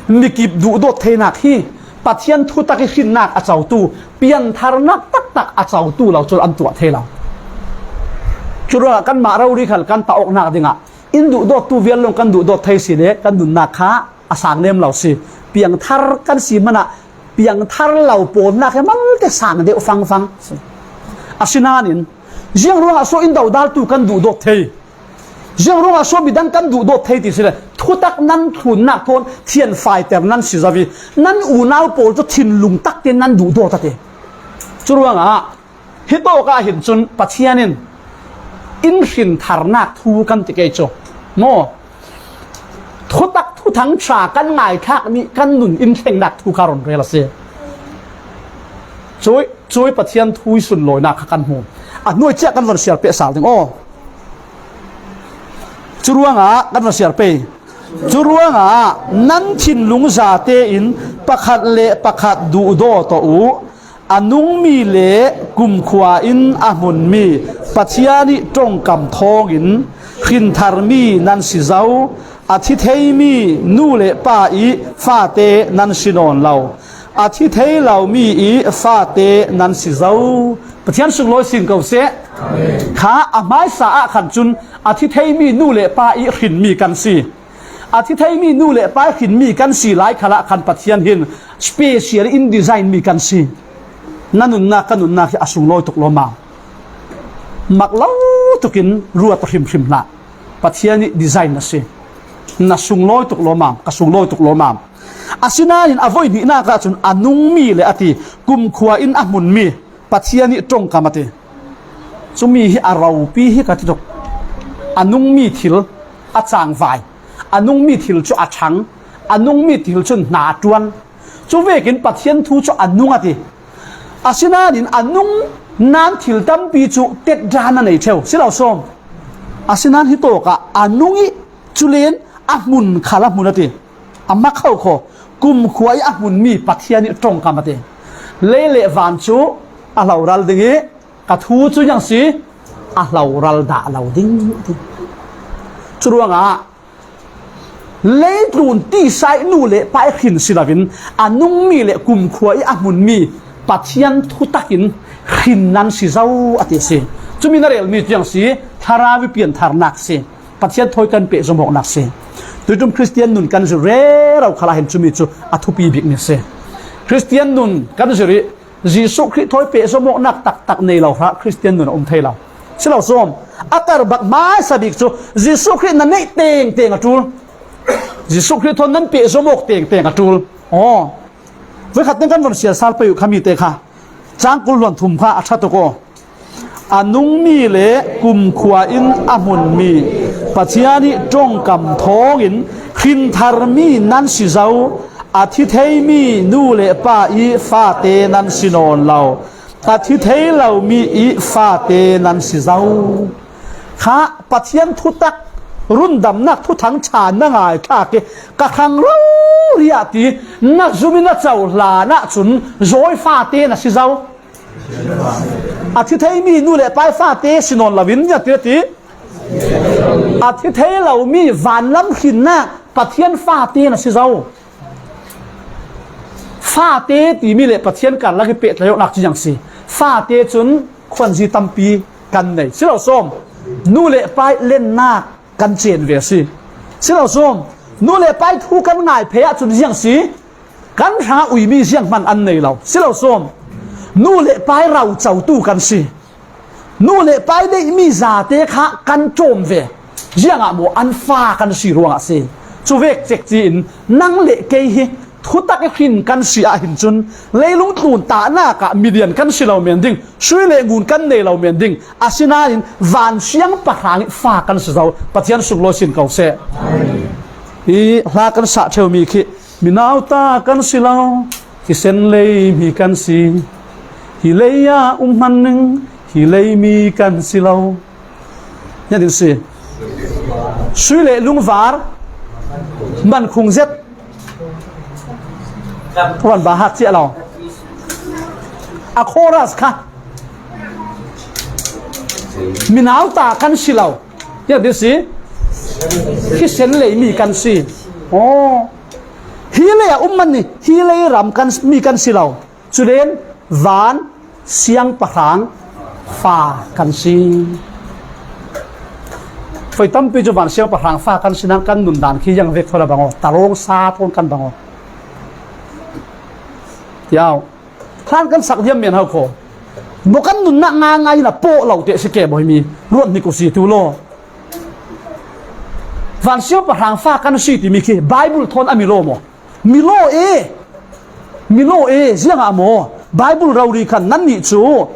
mikip duhdawt theinak hi Pathian thutak i hrinnak a cotu, piantharnak taktak a cotu lo cu an tuah thei lo. Curuangah kanmah rori khal kan tah awknak dingah in duhdawttu vial lawng kan duhdawt thei si le kan nunnak kha a sang lem lo si. Piangthar kan si hmanah piangthar lo pawlnak he malte sang deuh fangfang. Asinain ziang ruangah so in dodaltu kan duhdawt thei? Ziang ruangah so midang kan duhdawt thei ti si le thutak nan thlunnak thawn thianfaiter nan si zo i nan unau pawl cu thinlung takte nan duhdawt a ti. Curuangah Hi tawk ah hin cun Pathian in in hrintharnak thu kan ti kei cu maw? Thutak thuthang ṭha kan ngaithlak nih kan nun in thlengnak thu kha run rel a si. Cui, cui Pathian thu i sunlawinak kha kan hmu. A hnuai ciah kan von siar peh sal ding aw. Curuangah kan von siar pei. Curuangah nan thinlung zate in pakhat le pakhat duhdawt aw u. A nungmi le kumkhua in a hmunmi Pathian i ṭongkam thawngin hrintharmi nan si zo. A thi theimi nu le pa i fate nan si nawn lo. A thi thei lomi i fate nan si zo. Pathian sunglawi sin ko seh. Kha a hmaisa ah khan cun a thi theimi nu le pa i hrinmi kan si. A thi theimi nu le pa i hrinmi kan si lai khalah khan Pathian hin special in design mi kan si. Na nunnak, ka nunnak hi a sunglawi tuk lawmmam. Mak lo tukin ruat hrimhrim hlah. Pathian i design na si. Na sunglawi tuk lawmmam, ka sunglawi tuk lawmmam. Asinain a voi hnihnak ah cun a nungmi le a ti, kumkhua in a hmunmi Pathian i ṭongkam a ti. Cumi hi a ropi hi ka ti tuk. A nungmi thil a cangvai, a nungmi thil cu a ṭhang, a nungmi thil cun hna a ṭuan. Cu vekin Pathian thu cu a nung a ti. Asinain a nung nan thil tampi cu tetdan a nei ṭheu si lo sawm. Asinain hi tawkah a nung i culen a hmun khal a hmun a ti. A mak kho kho, kumkhua i a hmunmi Pathian i ṭongkam a ti. Lei le van cu a hloral ding i ka thu cu ziang si, a hloral dah lo ding a ti. Curuangah Leitlun tisa ih nu le pa ih hrin si loin a nungmi le kumkhua ih a hmunmi Pathian thutakin hrin nan si zo a ti si. Cumi na relmi tiang si, Thlarau ih piantharnak si. Pathian thawi kan pehzom awknak si. Tuitum Khristian nun kan zir rero khalah hin cumi cu a thupi bikmi si. Khristian nun kan zir ih Jesuh Khrih thawi pehzom awknak taktak nei lo hra Khristian nun a um thei lo. Si lo sawm, a kar bak hmaisa bik cu Jesuh Khrih na neih tengteng a ṭul. Jesuh Khrih thawn nan pehzom awk tengteng a ṭul. Aw, voikhat teng kan von sial sal pei uh kha mite kha. Cang kul hluan thum kha a ṭha tuk aw. A nungmi le kumkhua in a hmunmi Pathian ih ṭongkam thawngin hrintharmi nan si zo. A thi theimi nu le pa ih fate nan si nawn lo. A thi thei lomi ih fate nan si zo. Kha Pathian thutak rundamnak thuthang ṭha na ngaithlak ih ka hrang rori ah ti na zum in a cohlan ahcun zawi fate na si zo. A thi theimi nu le pa ih fate si nawn loin ziangtin a ti. A thi thei lomi vanlam hrinnak Pathian fate na si zo. Fate timi le Pathian karlak ih pehtlai awknak cu ziang si. Fate cun khuanzi tampi kan nei. Si lo sawm, nu le pa ih lennak kan cen ve a si. Si lo sawm, nu le pa ih thu kan ngai phei ahcun ziang si. Kan hrangah uimi zianghman an nei lo. Si lo sawm, nu le pa ih rocotu kan si. Nu le pa ih neihmi zate kha kan ṭawm ve. Ziangah maw, an fa kan si ruangah si. Cu vek cekci in nang le kei hi thutak ih hrin kan si ahhin cun leilung tlun tahnak ah milian kan si lo men ding, sui le ngun kan nei lo men ding, asinain van siangpahrang ih fa kan si zo. Pathian sunglawi sin ko seh. Hi hla kan sah ṭheumi khi mi nauta kan si lo, thisen lei mi kan si. Hi lei ah um hman ning, hi lei mi kan si lo. Nya din si. Sui le lungvar man khung zet. Ruan ba hat cia lo. A chorus kha. Mi nauta kan si lo. Nya din si. Thisen lei mi kan si. Aw. Hi lei ah um man ni, hi lei ram kan, mi kan si lo. Culen van siangpahrang fa kan si. Voi tampi cu van siangpahrang fa kan si nan kan nun dan khi ziang vek thawn a bang aw, tarawng sa thawn kan bang aw. Tiau. Hlan kan sak diam men hau kho. Maw kan nunnak ngaingai in a pawh lo te si ke bawi mi ruat hnik uh si tu law. Van siangpahrang fa kan si timi khi Bible thawn a mi law maw? Mi law e, mi law e, ziangah maw? Bible rori khan nannih cu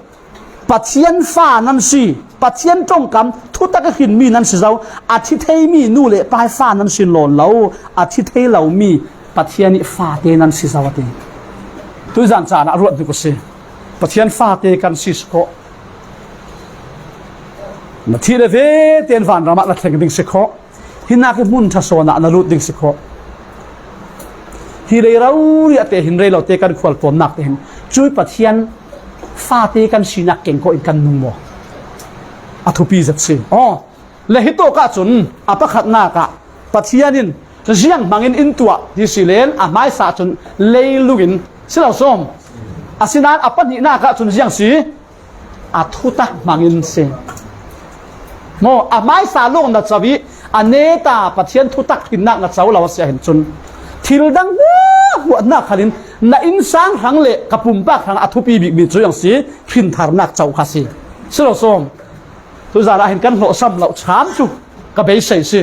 Pathian fa nan si, Pathian ṭongkam thutak ih hrinmi nan si zo, a thi theimi nu le pa ih fa nan si nawn lo, a thi thei lomi Pathian ih fate nan si zo a ti. Tuizan caan ah ruat hnik uh si. Pathian fate kan si si khawh. Na thih le ve tein vanram ah na thleng ding si khawh. Hinak ih hmun ṭha sawn ah na lut ding si khawh. Hi lei rori ah te hin rei lo te kan khual tlawmnak te hin cui Pathian fate kan sinak kengkawh in kan nung maw? A thupi zet si. Aw, le hitawk ahcun a pakhatnak ah Pathian in zianghmang in in tuah ti si len a hmaisa cun leilung in si lo sawm. Asinain a pahnihnak ahcun ziang si. A thutak hmangin si. Maw, a hmaisa lawng na co ih a neta Pathian thutak hrinnak na co lo a si ahhin cun thil dang hmuahhmuah hna khalin na innsang hrang le ka pumpak hrang a thupi bikmi cu ziang si, hrintharnak co kha si. Si lo sawm. Tuzan ah hin kan hlawhsam loh ṭhan cu ka beisei si.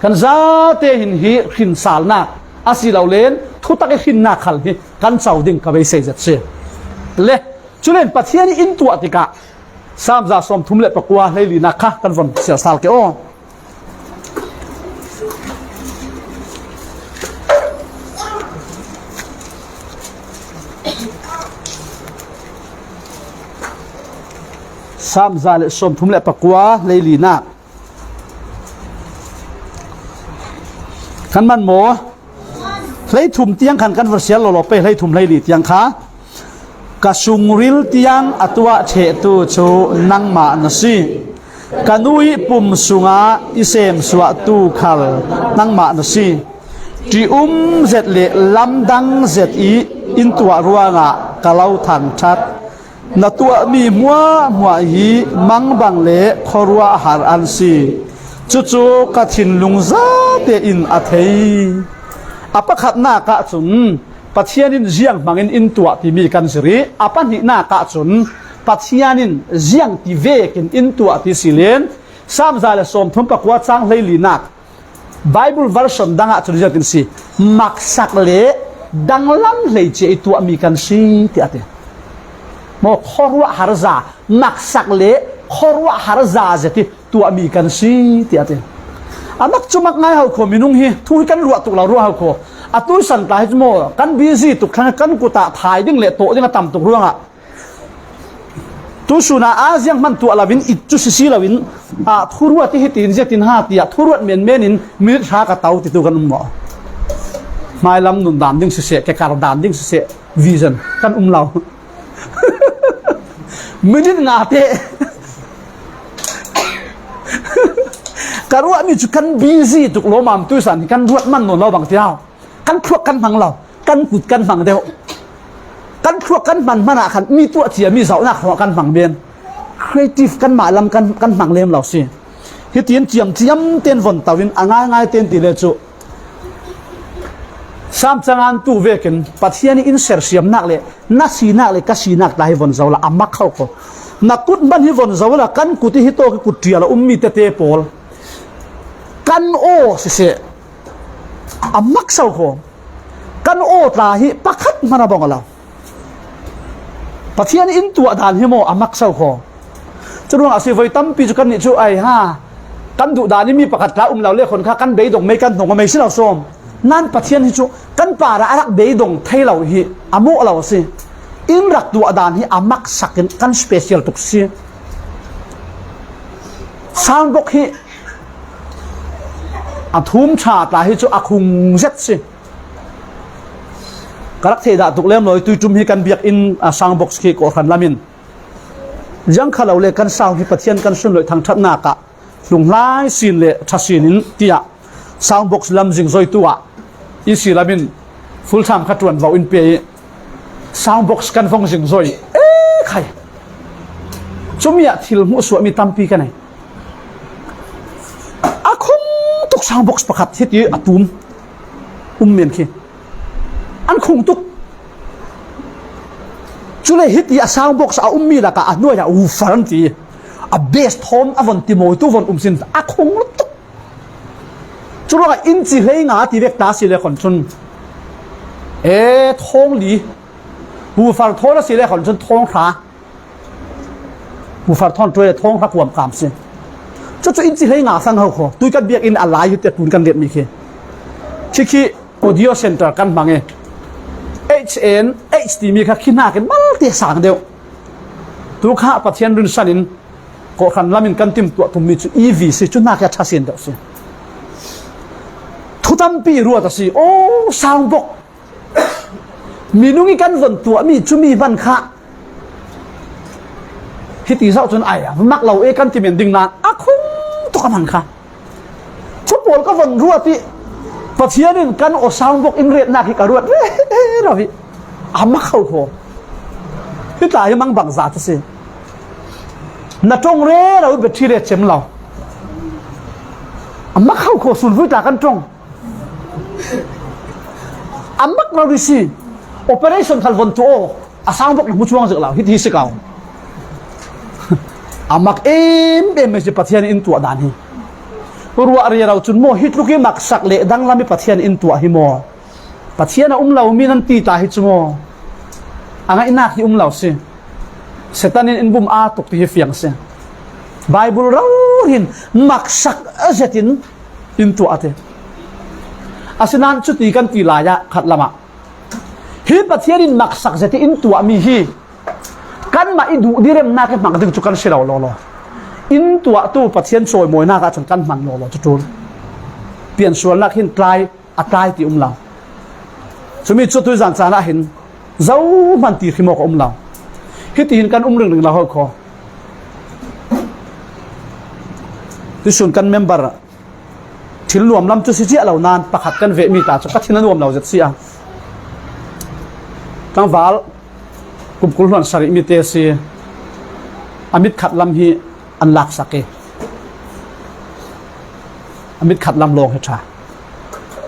Kan zate hin hi hrinsalnak a si lo len thutak ih hrinnak khal hi kan co ding ka beisei zet si. Le, culen Pathian ih in tuah tikah Saam za sawmthum le pakua hleilinak kha kan von sial sal ke aw. Saam za le sawmthum le pakua hleilinak. Kan man maw? Hleithum tiang khan kan va sial lawlaw pei, hleithum hleili tiang kha. Ka sungril tiang a tuah ṭhehtu cu nangmah na si. Ka nu ih pum sungah i semsuahtu khal nangmah na si. Ṭih um zet le lamdang zet ih in tuah ruangah ka lo thangṭhat. Na tuahmi hmuahhmuah hi mangbang le khuaruahhar an si. Cucu ka thinlung zate in a thei. A pakhatnak ahcun Pathian in ziang hmangin in tuah timi kan zir ih, a pahnihnak ahcun Pathian in ziang ti vekin in tuah ti si len, Salm za le sawmthum pakua cang hleilinak Bible version dang ahcun ziangtin si, maksak le danglam hleicia ih tuahmi kan si, tiah a ti. Maw, khuaruahhar za, maksak le khuaruahhar za zet ih tuahmi kan si, tiah a ti. A mak cu mak ngai hau kho, minung hi thu hi kan ruah tuk lo ruah hau kho. Atu san tla hi cu maw, kan busy tuk thlang, kan kut ah thai ding le tawh ding a tam tuk ruangah, tu sun ah zianghman tuah loin, it cu sisi loin, ah, thuruat hi hitin ziatin ha tiah thuruat menmen in minit hra ka to titu kan um maw? Hmailam nun dan ding siseh, kekar dan ding siseh, vision kan um lo. Minit nga te ka ruahmi cu kan busy tuk lawmam tu san hi kan ruat man nawn lo bang ti hau. Kan thluak kan hmang lo, kan kut kan hmang deuh. Kan thluak kan hman hmanah khan mi tuah ciami zohnak hrawh kan hmang men. Creative kanmah lam kan, kan hmang lem lo si. Hitin ciamciam ten von to in a ngaingai ten ti le cu Salm cangan tu vekin Pathian in sersiamnak le na sinak le ka sinak tla hi von zo la a mak kho kho. Na kut hman hi von zo la kan kut ih hitawk ih kut ṭial a ummi tete pawl kan aw siseh. A makso kho. Kan aw tla hi pakhat hman a bang lo. Pathian in tuah dan hi maw a makso kho. Curuangah si voi tampi cu kannih cu ai ha, kan duh dan ih mi pakhat tla um lo le khon kha kan beidong mei kan hnong a mei si lo sawm. Nan Pathian hi cu kan parah a rak beidong thei lo hi a mawh lo a si. In rak tuah dan hi a maksak in kan special tuk si. Soundbox hi a thum ṭha tla hi cu a khung zet si. Ka rak thei dah tuk lem lo ih tuiṭum hi kan biakinn, a, soundbox khi kawhhran lam in ziang kha lo le kan sound hi Pathian kan sunloih thangṭhatnak ah hlunghlai sin le ṭha sin in tiah soundbox lam zingzoitu ah E C lam in full time kha ṭuanvo in pe ih soundbox kan vong zingzoi. E khai. Cumi ah thil hmuhsuahmi tampi ka nei. A khung tuk soundbox pakhat hiti a tum um men khi an khung tuk. Cule hiti a soundbox a ummi lakah a hnuai ah woofer an ti. A bass thawn a von ti mawi tu von um sin a khung lutuk. Curuangah inci hleinga ti vek ta si le khon cun, e, thawng li, woofer thawn a si le khon cun thawng hra. Woofer thawn ṭuai le thawng hra kuam kam si. Cucu inci hleinga sang ho kho. Tui kan biakinn a lai hi te tun kan liatmi khi. Khi khi audio center kan hmang i H N H timi kha khi hnakin malte sang deuh. Tu kha Pathian rinsan in kawhhran lam in kan timtuah tummi cu E V si, cu hna khi a ṭha sin deuh si. Thu tampi ruat a si. Oh, soundbox. Minung ih kan von tuahmi cumi hman kha hiti zoh cun ai, a mak lo e kan ti men ding nain a khung tuk a hman kha. Cu pawl ka von ruat ih Pathian in kan aw soundbox in retnak hi ka ruat rero hi. A mak kho kho. Hi tla hi mangbang zat a si. Na ṭong rero ih battery le cem lo. A mak kho kho, sulvui tla kan ṭong. A mak lo rih si. Operation khal von tuah aw. A soundbox na hmu chuang zik lo. Hiti hi si ko. A mak em em mai si Pathian in tuah dan hi. Ruah rero cun maw hi tluk ih maksak le danglam ih Pathian in tuah hi maw? Pathian a um lo mi nan ti ta hi cu maw? A ngaihnak hi um lo si. Satan in in bum aa tuk ti hi fiang si. Bible rori hin maksak zetin in tuah a ti. Asinain cuti kan ti lai ah khat lamah hi Pathian in maksak zet in tuahmi hi kanmah i duh diremnak i hmang ding cu kan si lo lawlaw. In tuahtu Pathian cawimawinak ah cun kan hman lawlaw cu ṭul. Piansualnak hin tlai, a tlai ti um lo. Cumi cu tuizan caan ah hin zohman ti hrim awk a um lo. Hitihin kan um ringring lo ho kho. Tuisun kan member thil nuam lam chu si chiah lo nan pakhat kan veh mi ta chu ka thin a nuam lo zet si a. Tlangval kum kul hluan sarih mi te si a mit khat lam hi an laksak e. A mit khat lam lawng hi ṭha.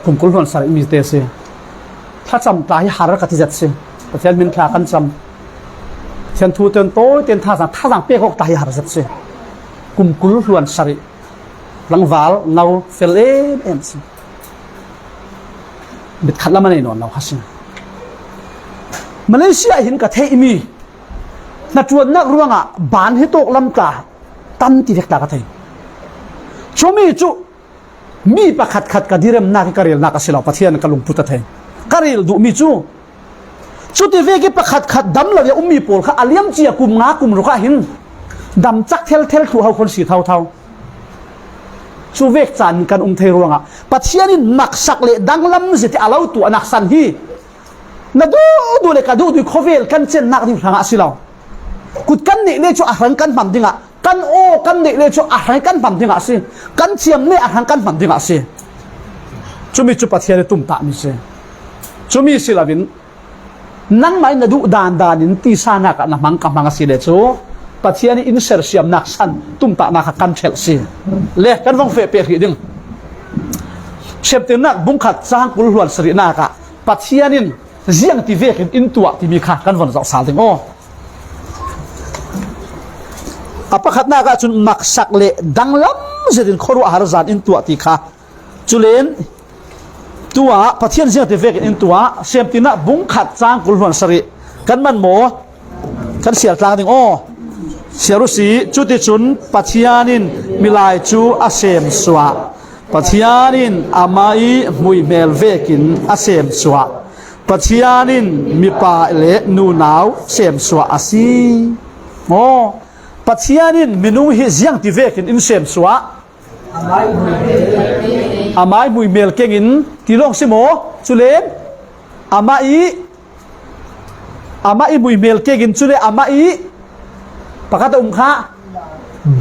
Kum kul hluan sarih mi te si. Thlacham tla hi har ka ti zet si. Pathian min thla kan cham. Pathian thu ten tawi ten thazang, thazang pek awk tla hi har zet si. Kum kul hluan sarih. Tlangval no fel em em si. Mit khat lam a nei nawn lo kha si. Malaysia hin ka theih mi hnaṭuannak ruangah ban hi tawk lam tla tam ti vek tla ka thei. Chumi chu mi pakhat khat ka diremnak hi ka relnak a si lo, Pathian ka lungput a thei. Ka rel duh mi chu chuti vek hi pakhat khat dam lo ia um mi pawl kha a liam cia kum nga kum ruk ah hin dam chak thel thel thluh ho khon si thau thau. Chu vek caan kan um thei ruangah Pathian in maksak le danglam zia ti a lo tuahnak san hi na duh duh le ka duh duh khawvel kan chennak ding hrangah a si lo. Kut kan neih le chu a hrang kan hman dingah, kan aw kan neih le chu a hrang kan hman dingah a si. Kan thiam le a hrang kan hman dingah a si. Chumi chu Pathian i tumtah mi si. Chumi si loin nangmah in na duh dan danin tisa nakah na hmang ka hmang a si le chu Pathian i in sersiamnak san tumtahnak kha kan ṭhelh si. Le kan vong feh pek hrih ding. September bung khat chang kul hluan sarih nakah Pathian in ziang ti vekin in tuah timi kha kan von zoh sal ding aw. A pakhatnak ah cun maksak le danglam zetin khuaruah har zan in tuah ti kha. Culen tuah Pathian ziang ti vekin in tuah, Siamtinah bung khat cang kul hluan sarih kan man maw? Kan sial tlang ding aw. Sial uhsi, cuticun Pathian in milai cu a semsuah. Pathian in amah i hmuihmel vekin a semsuah. Pathian in mipa le nunau semsuah a si. Aw, Pathian in minung hi ziang ti vekin in semsuah. Amah i hmuihmel kengin ti lawng si maw? Culen amah i, amah i hmuihmel kengin cule amah i pakhat a um kha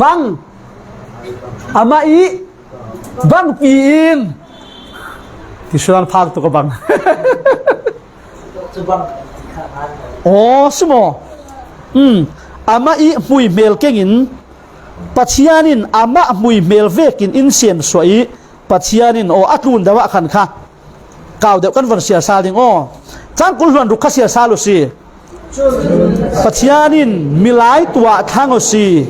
bang. Amah i bangpi in ti suan phak tuk a bang. Aw, si maw? Um, amah i hmuihmel kengin Pathian in amah hmuihmel vekin in semsuah i Pathian in aw a tlun deuh ah khan kha kau deuh kan von sial sal ding aw. Cang kul hluan ruk kha sial sal uhsi. Pathian in milai tuah thlang uhsi.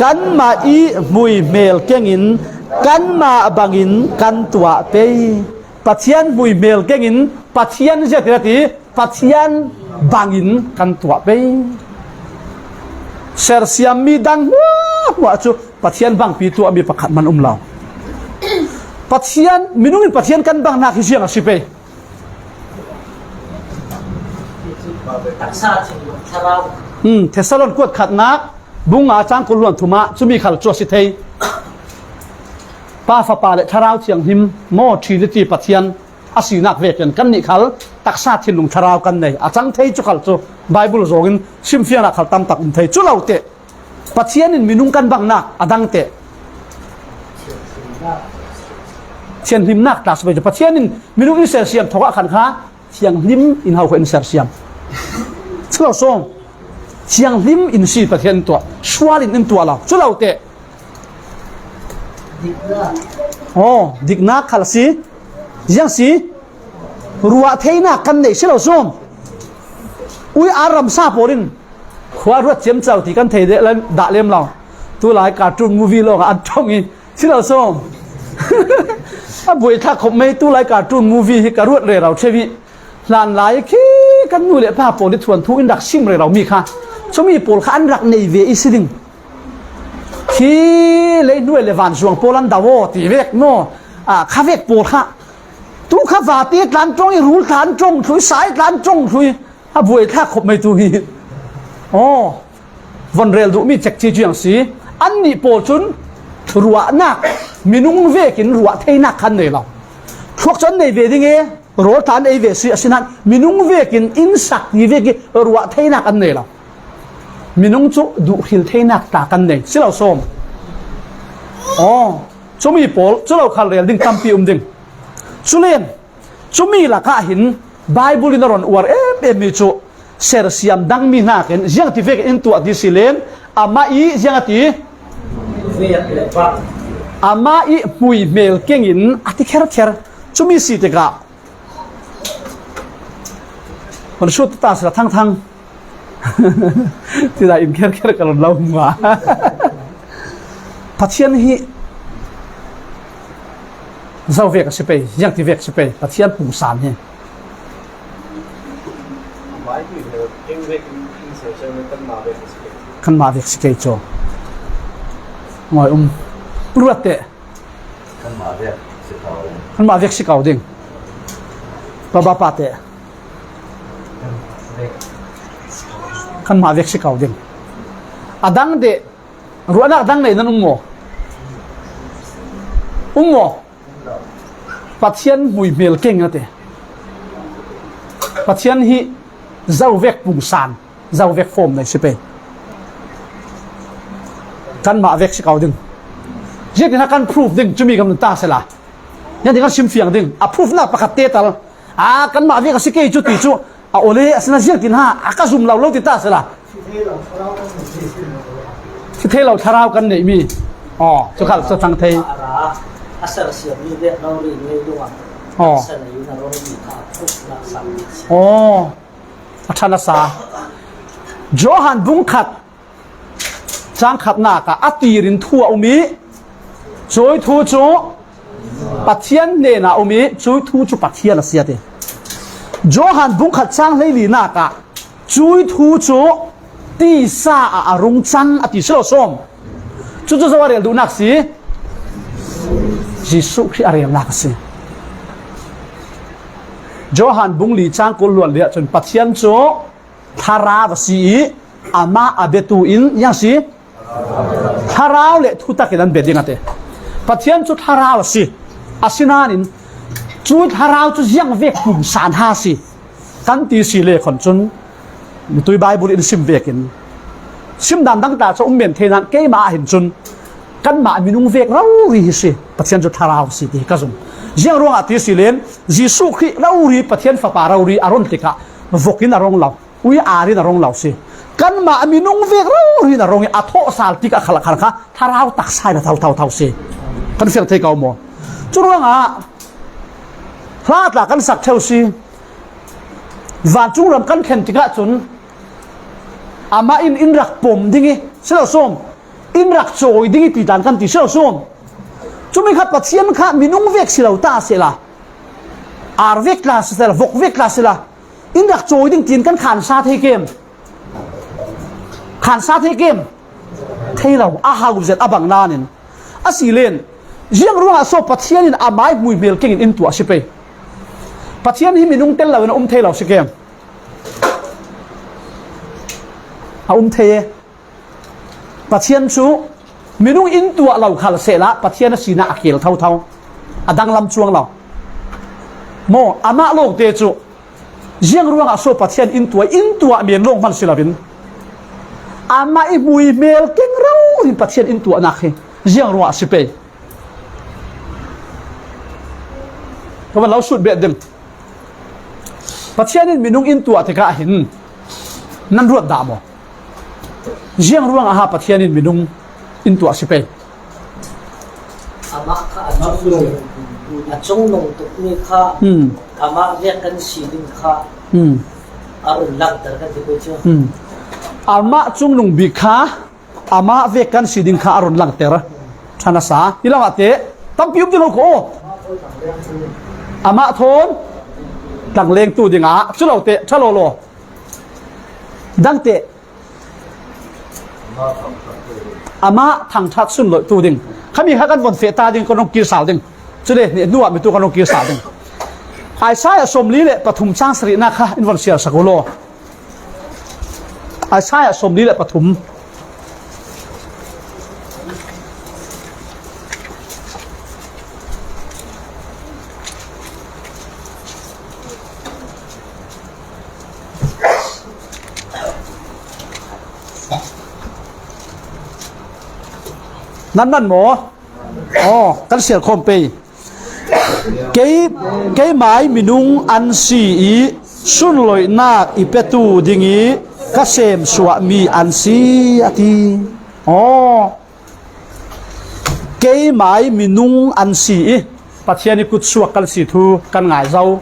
Kanmah i hmuihmel kengin kanmah bangin kan tuah pei. Pathian hmuihmel kengin Pathian ziatin a ti, Pathian bangin kan tuah pei. Sersiam mi dang hmuahhmuah cu Pathian bangpi tuahmi pakhat man um lo. Pathian, minung in Pathian kan bangnak hi ziang a si pei. Hmm, Thesalon kuat khatnak bung nga cang kul hluan thum ah cumi khal cu a si thei. Pa, Fapa le Thlarau Thianghlim maw, Trinity Pathian a sinak vekin kannih khal taksa thinlung thlarau kan nei. A cang thei cu khal cu Baibal zawngin simfiangnak khal tamtak um thei. Cu lo teh Pathian in minung kan bangnak a dang teh thianhlimnak tla si pei cu Pathian in minung in sersiam thawk ah khan kha thianghlim in ho kha in sersiam. Cu lo sawm. Thianghlim in si Pathian in tuah. Sual in in tuah lo. Cu lo teh aw, diknak khal si. Ziang si. Ruah theinak kan nei si lo sawm. Ui, ar ramsa pawl in khua ruat ciamco ti kan thei deh lem, dah lem lo. Tulai cartoon movie lawngah an ṭhawng i si lo sawm. A buaithlak khop mei tulai cartoon movie hi ka ruat rero ṭheu i hlanlai khi kan nu le pa pawl i thuanthu in rak sim rero mi kha cumi pawl kha an rak nei ve i si ding. Khi leihnuai le van zuang pawl an do aw ti vek maw? A, kha vek pawl kha. Tu kha vate tlan ṭong i rul tlan ṭong thlui, sai tlan ṭong thlui. A buaithlak khop mei tu hi. Aw, von rel duhmi cekci cu ang si. Annih pawl cun ruahnak, minung vekin ruah theinak khan nei lo. Thluak cu an nei ve ding e. Rawl tla an ei ve si, asinain minung vekin in sak ti vekin ruah theinak an nei lo. Minung cu duhhril theinak tla kan nei si lo sawm. Aw, cumi pawl, cu lo khal rel ding tampi um ding. Culen, cumi lakah hin Bible in a ron uar em em mi cu sersiam dangmi hnakin ziang ti vekin in tuah ti si len, amah i ziang a ti? Amah i hmuihmel kengin a ti kherkher. Cumi si tikah, man sut ta sila thangthang. Tidai in kherkher ka lo lo ma. Pathian hi zo vek a si pei, ziang ti vek a si pei, Pathian pungsan hi. Kanmah vek si kei cu. Ngoi um. Ruat teh. Kanmah vek si kau ding. Kanmah vek si kau ding. Baba pa te. Kanmah vek si kau ding. A dang deh, ruahnak dang nei nan um maw? Um maw? Pathian hmuihmel keng a ti. Pathian hi zo vek pungsan. Zo vek form nei si pei. Kanmah vek si kau ding. Ziatin a kan proof ding, cumi kan ta sela. Ziatin kan simfiang ding. A proof nak pakhat te tal. A, kanmah vek a si kei cu ti cu. A ole, a sina ziatin ha, a ka zum lo lo ti ta sela. Thi thei lo thlarau kan neih mi. Aw, cu khal cu thang thei. A sersiam mi vek lo ri ngei lungah. Aw. Sa nei na ro mi kha proof nak sam. Aw. A ṭha nasa. Johan bung khat, cang khatnak ah a tirin thu a um i, cui thu cu Pathian hnenah a um i, cui thu cu Pathian a si a ti. Johan bung khat cang hleilinak ah cui thu cu tisa ah a rung cang a ti si lo sawm. Cucu zo a rel duhnak si? Jesuh Khrih a relnak a si. Johan bung li cang kul luan li ahcun Pathian cu thlarau a si i amah a biatu in ziang si? Thlarau le thutak in an bia ding a ti. Pathian cu thlarau a si. Asinain cu thlarau cu ziang vek pungsan ha si. Kan ti si le khon cun mitui Bible in sim vekin sim dan dang ta cu um men thei nan keimah ah hin cun kanmah minung vek rori hi si. Pathian cu thlarau si ti ka zum. Ziang ruangah ti si len Jesuh Khrih rori, Pathian Fapa rori a ron tikah vok in a rong lo, ui ar in a rong lo si. Kanmah minung vek rori in a rong i a thawh sal tikah khal khal kha thlarau taksa in a tho tho tho si. Kan fiang thei ko maw? Cu ruangah hla tla kan sak theu si. Vancung ram kan thlen tikah cun amah in in rak pom ding i si lo sawm, in rak cawi ding i ti tlan kan ti si lo sawm. Cumi kha Pathian kha minung vek si lo ta sehla, ar vek tla sehla, vok vek tla sehla, in rak cawi ding tiin kan khansa thei kem? Khansa thei kem? Thei lo, a hau zet a bang nain. A si len, ziang ruangah so Pathian in amai hmuihmel kengin in tuah a si pei. Pathian hi minung tel loin a um thei lo si kem? A um thei e. Pathian cu minung in tuah lo khal sehla Pathian a sinak a kel thotho, a danglam cuang lo. Maw, amah lawngte cu ziang ruangah so Pathian in tuah, in tuah men lawng hman si loin amah i hmuihmel keng rori in Pathian in tuahnak hi ziang ruangah a si pei. Ka van lo sut bet ding. Pathian in minung in tuah tikah hin nan ruat dah maw? Ziang ruangah ha Pathian in minung in tuah si pei? Amah kha a cungnung, a cungnung tukmi kha, hmm, amah vek kan si ding kha, hmm, a run langter kan ti pei cu. Hmm. Amah cungnung bik kha amah vek kan si ding kha a run langter. Ṭha nasa. Hi lamah te tampi um ti lo ko. Amah thawn tlangleng tu dingah cu lo te ṭha lo lo. Dang te amah thangṭhat sun lo tu ding. Khami kha kan von feh ta ding, kan rung kir sal ding. Cule hnuah mi tu kan rung kir sal ding. Isaiah sawmli le pathum cang sarihnak kha in von siar sak u law. Isaiah sawmli le pathum. Nan man maw? Aw, kan sial khawm pei. Kei, keimai minung an si i sunloihnak i petu ding i ka semsuahmi an si, a ti. Aw, keimai minung an si i Pathian i kutsuak kan si thu kan ngai zo.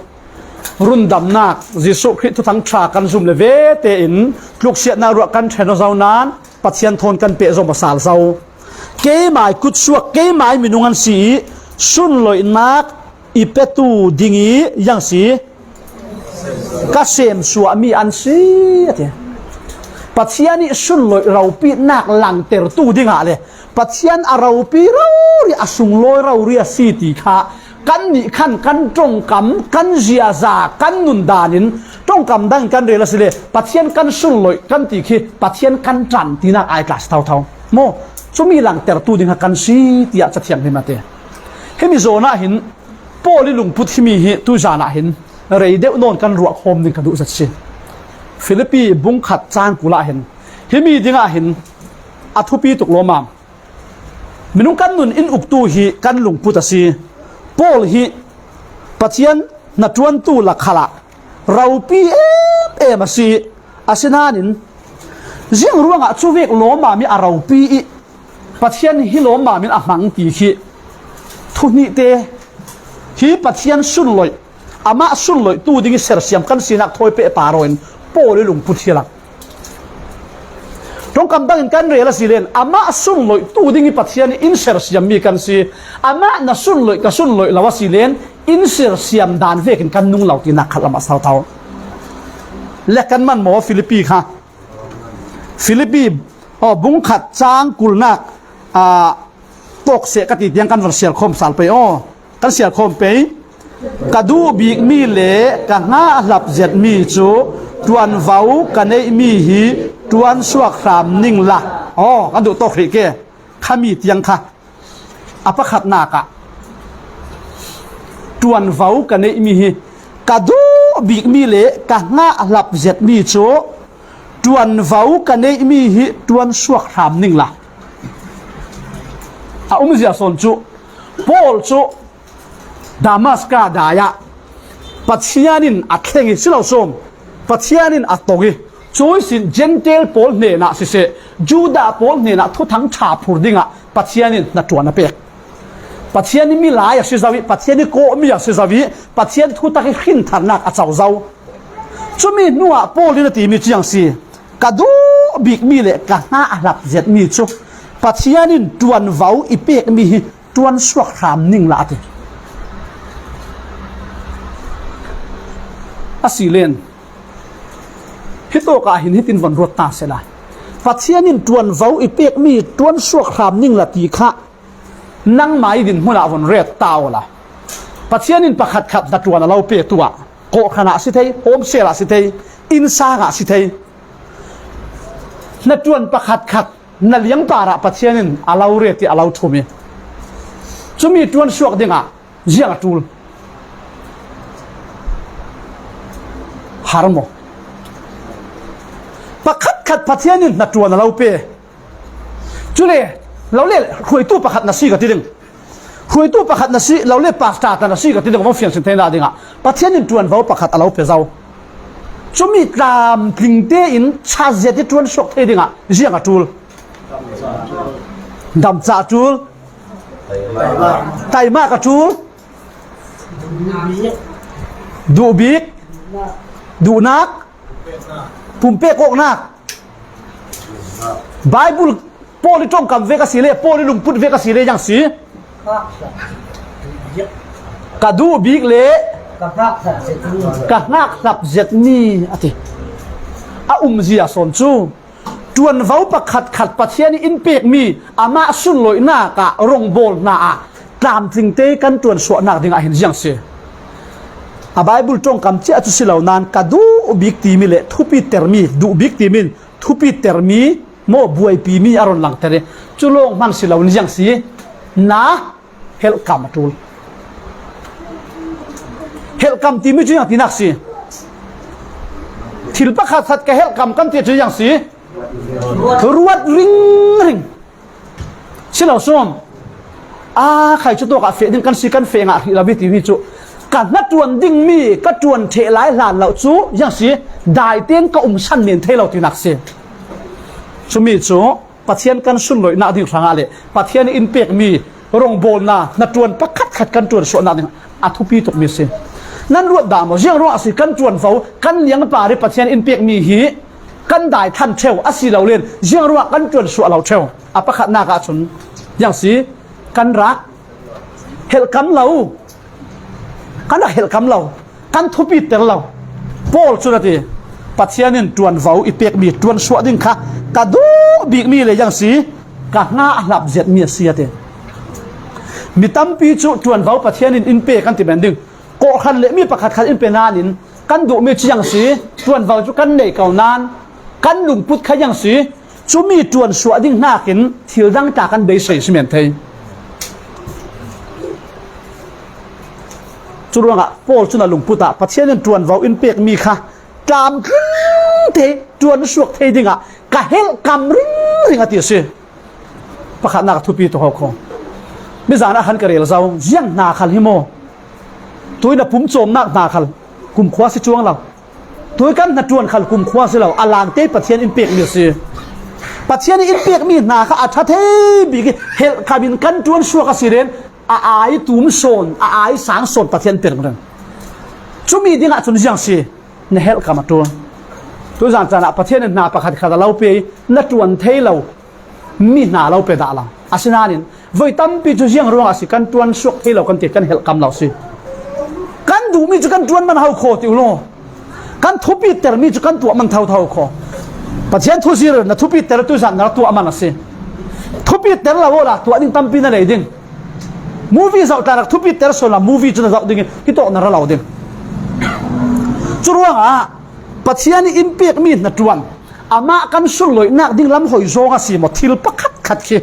Rundamnak Jesuh Khrih thuthang ṭha kan zum le ve tein tluksiatnak ruah kan ṭhen aw zo nain Pathian thawn kan peh zo masal zo. Keimai kutsuak, keimai minung an si i sunloihnak i petu ding i yang si, ka semsuahmi an si, a ti. Pathian i sunloih ropinak langtertu dingah le Pathian a ropi rori, a sunglawi rori a si ti kha kannih khan kan ṭongkam, kan ziaza, kan nun danin ṭongkam dangin kan rel a si le Pathian kan sunloih kan ti khi Pathian kan ṭan tinak ai tla si thotho maw? Cumi langtertu ding kha kan si tiah Cathiang him a ti. Himi zawn ah hin Paul i lungput himi hi tuzan ah hin rei deuh nawn kan ruah khawm ding ka duh zet si. Filipi bung khat cang kul ah hin himi dingah hin a thupi tuk lawmam. Minung kan nun in uktu hi kan lungput a si. Paul hi Pathian hnaṭuantu lak khalah ropi em em a si. Asinain ziang ruangah cuvek lawmam i a ropi i Pathian hi lawmam in a hmang ti khi thu hnihte hi Pathian sunloih, amah sunloihtu ding i sersiam kan sinak thawi peh par aw in Paul i lungput hi a lang. Ṭongkam dangin kan rel a si len amah sunloihtu ding i Pathian in sersiammi kan si. Amah na sunloih, ka sunloih lo a si len in sersiam dan vekin kan nung lo tinak khat lam a si thotho. Le kan man maw Filipi kha? Filipi, aw, bung khat cang kulnak, a, tawk seh ka ti tiang kan van sial khawm sal pei aw. Kan sial khawm pei. Ka duh bikmi le ka hngah hlap zetmi cu ṭuanvo ka neihmi hi ṭuan suak hram ning la. Aw, kan duh tawk hrih ke. Khami tiang kha a pakhatnak ah ṭuanvo ka neihmi hi ka duh bikmi le ka hngah hlap zetmi cu ṭuanvo ka neihmi hi ṭuan suak hram ning la. A umzia sawn cu Paul cu Damaska dai ah Pathian in a thleng i si lo sawm, Pathian in a tong i, cuisin Gentile pawl hnenah siseh, Judah pawl hnenah thuthang ṭha phur dingah Pathian in hnaṭuan a pek. Pathian i milai a si zo i, Pathian i kawhmi a si zo i, Pathian thutak i hringtharnak a co zo. Cumi hnuah Paul in a timi ciang si, ka duh bikmi le ka hngah a hlap zetmi cu Pathian in ṭuanvo i pekmi hi ṭuan suak hram ning la a ti. A si len, hitawk ah hin hitin von ruat ta sehla, Pathian in ṭuanvo i pekmi ṭuan suak hram ning la ti kha nangmah i dinhmun ah von ret ta awla. Pathian in pakhat khat hnaṭuan a lo pe tu ah, kawhhran ah si thei, homesel ah si thei, innsang ah si thei, hnaṭuan pakhat khat na liangpar ah Pathian in a lo ret i a lo ṭhum i, cumi ṭuan suak dingah ziang a ṭul? Har maw? Pakhatkhat Pathian in hnaṭuan a lo pe. Cule, lo le, hruaitu pakhat na si ka ti ding. Hruaitu pakhat na si, lo le pastor ta na si ka ti ding, van fiansin theinak dingah Pathian in ṭuanvo pakhat a lo pe zo. Cumi tlamtling tein chazet i ṭuan suak thei dingah ziang a ṭul? Damcah ṭul. Taimak a ṭul. Duhbik. Duhnak. Pumpek awknak. Bible Paul i ṭongkam vek a si le, Paul i lungput vek a si le, yang si. Ka duh bik le ka hngak hlap zetmi a ti. A umzia sawn cu ṭuanvo pakhat khat Pathian i in pekmi amah sunloihnak ah rongbawl hna ah tlamtling te kan ṭuan suahnak dingah hin ziang si. A Bible ṭongkam cia cu si lo nain ka duh bik timi le thupitermi, duh bik timi in thupitermi maw buaipimi a ron langter i cu lawng hmang si loin ziang si. Na helhkam a ṭul. Helhkam timi cu ziang tinak si. Thil pakhat khat ka helhkam kan ti cu ziang si. Ruat ringring. Si lo sawm. A khai cu tawkah feh ding kan si, kan feh ngah hrih lo mi ti mi cu ka hnaṭuan dingmi ka ṭuan ṭheh lai hlan lo cu ziang si, daiteng ka umsan men thei lo tinak si. Cumi cu Pathian kan sunloihnak ding hrangah le Pathian in pekmi rongbawlna hnaṭuan pakhatkhat kan ṭuansuahnak ding a thupi tukmi si. Nan ruat dah maw? Ziang ruangah si kan ṭuanvo, kan liangpar ih Pathian in pekmi hi kan daithlan ṭheu, asilole ziang ruangah kan ṭuansuah lo ṭheu. A pakhatnak ahcun ziang si, kan rak helhkam lo, kan rak helhkam lo, kan thupiter lo. Paul cun a ti, Pathian in ṭuanvo i pekmi ṭuansuah ding kha ka duh bikmi le ziang si, ka hna a hlap ziatmi a si a ti. Mi tampi cu ṭuanvo Pathian in in pe kan ti men ding. Kawhhran le mi pakhatkhat in pe nain kan duhmi cu ziang si, ṭuanvo cu kan nei ko nain kan lungput kha ziang si, cumi ṭuansuah ding hnakin thil dang tla kan beisei si men thei. Curuangah Paul cun a lungput ah Pathian in ṭuanvo in pekmi kha tlamtling te ṭuansuak thei dingah ka helhkam ringring a ti a si. Pakhatnak a thupi tuk ho kho. Mizan ah khan ka rel zo, ziang hna khal hi maw? Tui na pum cawmnak hna khal kumkhua si cuang lo. Tui kan hnaṭuan khal kumkhua si lo, a langte Pathian in pekmi a si. Pathian in pekmi hna kha a ṭha thei bik ih helhkam in kan ṭuansuak a si len a ai tum sawn, a ai sang sawn Pathian pek ringring. Cumi dingah cun ziang si, na helhkam a ṭuan. Tuzan caan ah Pathian in hna pakhatkhat a lo pe ih na ṭuan thei lo mi hna lo pe dah lo. Asinain voi tampi cu ziang ruangah si kan ṭuansuak thei lo kan ti, kan helhkam lo si. Kan duhmi cu kan ṭuan man ho kho ti u law, kan thupitermi cu kan tuah man thotho kho. Pathian thuzir na thupiter tuzan na tuah man a si. Thupiter lo awla tuah ding tampi na nei ding. Movie zoh tla rak thupiter sawn la movie cu na zoh ding ih hitawk na ra lo ding. Curuangah Pathian ih in pekmi hnaṭuan, amah kan sunloihnak ding lam hoi zong a si maw, thil pakhatkhat khi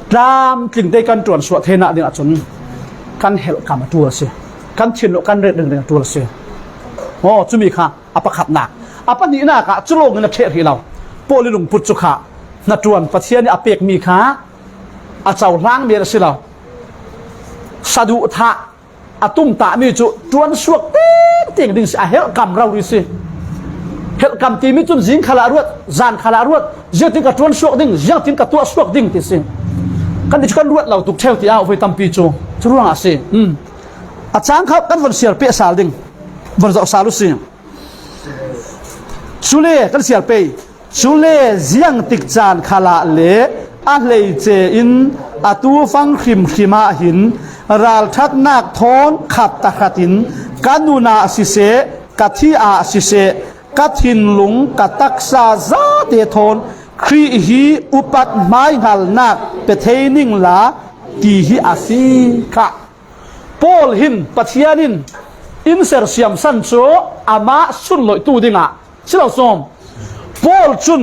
tlamtling te kan ṭuansuah theinak ding ahcun kan helhkam a ṭul a si, kan thinlung kan ret ringring a ṭul a si. Aw, cumi kha a pakhatnak. A pahnihnak ah cu lawng in a ṭheh hrih lo. Paul ih lungput cu kha hnaṭuan Pathian ih a pekmi kha a cohlang men a si lo. Saduhthah a tumtahmi cu ṭuansuak tengteng ding si, a helhkam rori si. Helhkam timi cun zing khalah ruat, zan khalah ruat, ziangtin ka ṭuansuak ding, ziangtin ka tuahsuak ding ti si. Kan ti cu kan ruat lo tuk ṭheu tiah voi tampi cu cu ruangah a si. Um. A cang kha kan von siar peh sal ding, von zoh sal u si. Cule kan siar pei. Cule ziangtik caan khalah le a hleice in atu fang hrimhrim ah hin ralṭhatnak thawn khat tahratin ka nun ah siseh, ka thi ah siseh, ka thinlung, ka taksa zate thawn Khrih hi upat hmaihngalnak pe thei ning la, ti hi a si kha. Paul hin Pathian in in sersiamsan cu amah sunloihtu dingah si lo sawm. Paul cun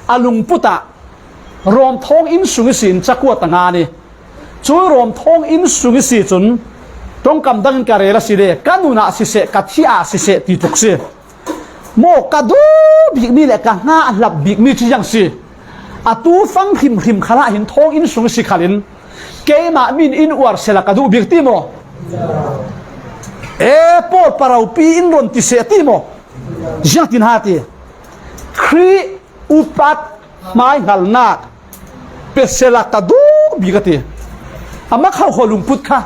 a lungput ah Rom thawng inn sung ihsin cakua tangan ih, cu Rom thawng inn sung ihsi cun ṭongkam dangin ka rel a si le ka nun ah siseh, ka thi ah siseh ti tluk si. Maw ka duh bikmi le ka hna a hlap bikmi cu ziang si. Atu fang hrimhrim khalah hin thawng inn sung si khalin keimah min in uar sehla ka duh bik ti maw? E, Paul paropi in ron ti seh ti maw? Ziangtin ha ti. Khrih upat hmaihngalnak pe sehla ka duh bik a ti. A mak hauh kho lungput kha.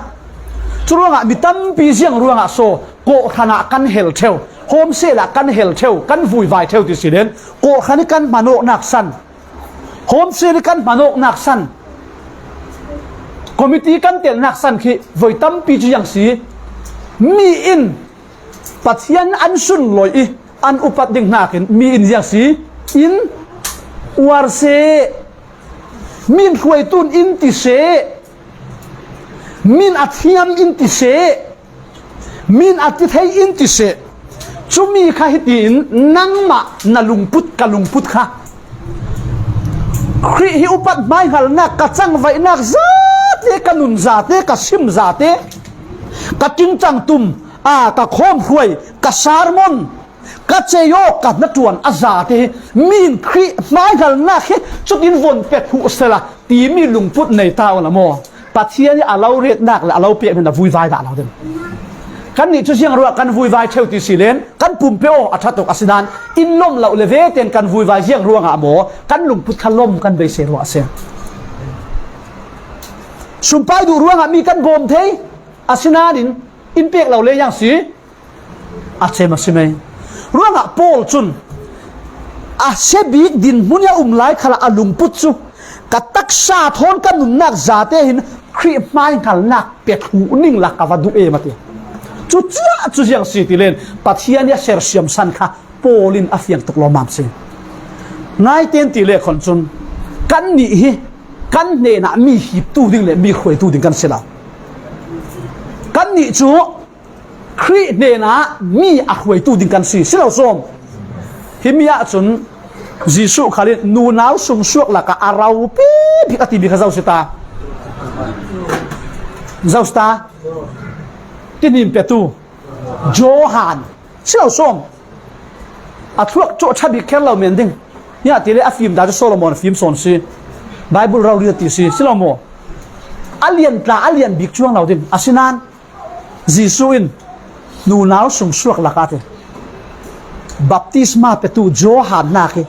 Curuangah mi tampi ziang ruangah so kawhhran ah kan hel ṭheu, homestay ah kan hel ṭheu, kan vuivai ṭheu ti si len kawhhran ih kan hmanawknak san, homestay ih kan hmanawknak san, committee kan telhnak san khi voi tampi cu ziang si. Mi in Pathian an sunlawi ih an upat ding hnakin mi in ziang si, in uar seh, mi in hruaitu in ti seh, mi in a thiam in ti seh, mi in a ti thei in ti seh. Cumi kha hitiin nangmah na lungput, ka lungput kha Khrih hi upat hmaihngalnak, ka cangvaihnak zate, ka nun zate, ka sim zate, ka ṭingcang tum, aa, ka khawm hruai, ka sermon, ka ceiawk, ka hnaṭuan a zate hi mi in Khrih hmaihngalnak hi cutin von pe hmuh sehla timi lungput nei ta u la maw? Pathian ih a lo retnak le a lo pek min a vuivai dah lo ding. Kannih cu ziang ruah kan vuivai ṭheu ti si len kan pumpe aw a ṭhat tuk a si nain in lawm lo le vete in kan vuivai ziang ruangah maw kan lungput kha lawm kan beisei ruah a si. Sumpai duh ruangah mi kan bawm thei a si nain in pek lo le yang si. A cem a si mei. Ruangah Paul cun a sia bik dinhmun ih a um lai khalah a lungput cu ka taksa thawn ka nunnak zate hin Khrih hmaihngalnak pe thluh ning la ka va duh em a ti. Cucia cu ziang si ti len Pathian ih a sersiam san kha Paul in a fiang tuk lawmmam si. Ngai ten ti le khon cun kannih hi kan hnenah mi hiptu ding le mi hruaitu ding kan si lo. Kannih cu Khrih hnenah mi a hruaitu ding kan si, si lo sawm. Himi ahcun Jesuh khal in nunau sungsuak lakah a ropi bik a timi kha zo si ta. Zo si ta. Tinin petu Johan, si lo sawm. A thluak cu a ṭha bik kher lo men ding. Nia ti le a fim dah cu Solomon a fim sawn si. Baibal rori a ti si, si lo maw? A lian tla, a lian bik cuang lo ding. A si nain Jesuh in nunau sungsuak lakah ti baptisma petu Johan hnak hi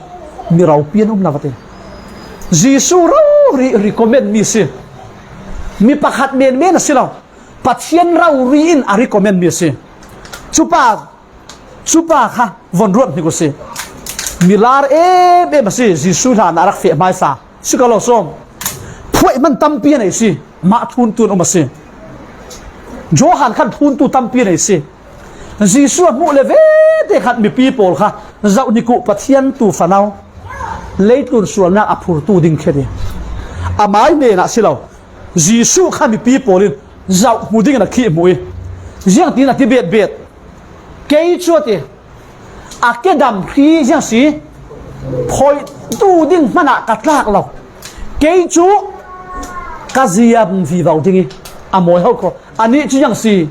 mi ropi an um lo a ti. Jesuh rori recommend mi si. Mi pakhat menmen a si lo. Pathian rori in a recommend mi a si. Cupa, cupa kha von ruat hnik uh si. Milar em em a si. Jesuh hlan a rak feh hmaisa si ka lo sawm. Phuaih hman tampi a nei si. Mah thuntu in um a si. Johan khan thuntu tampi a nei si. Jesuh a hmuh le vete khan mipi pawl kha zoh hnik uh, Pathian tu fanau leitlun sualnak a phurtu ding khe ti. Amai hnenah si lo. Jesuh kha mipi pawl in zoh hmu dingin a khih hmuh ih ziangtin a ti betbet. Kei cu a ti, a kedam hri ziang si, phoihtu ding hmanah ka tlak lo. Kei cu ka ziam vivo ding ih a mawi ho ko. Anih cu ziang si,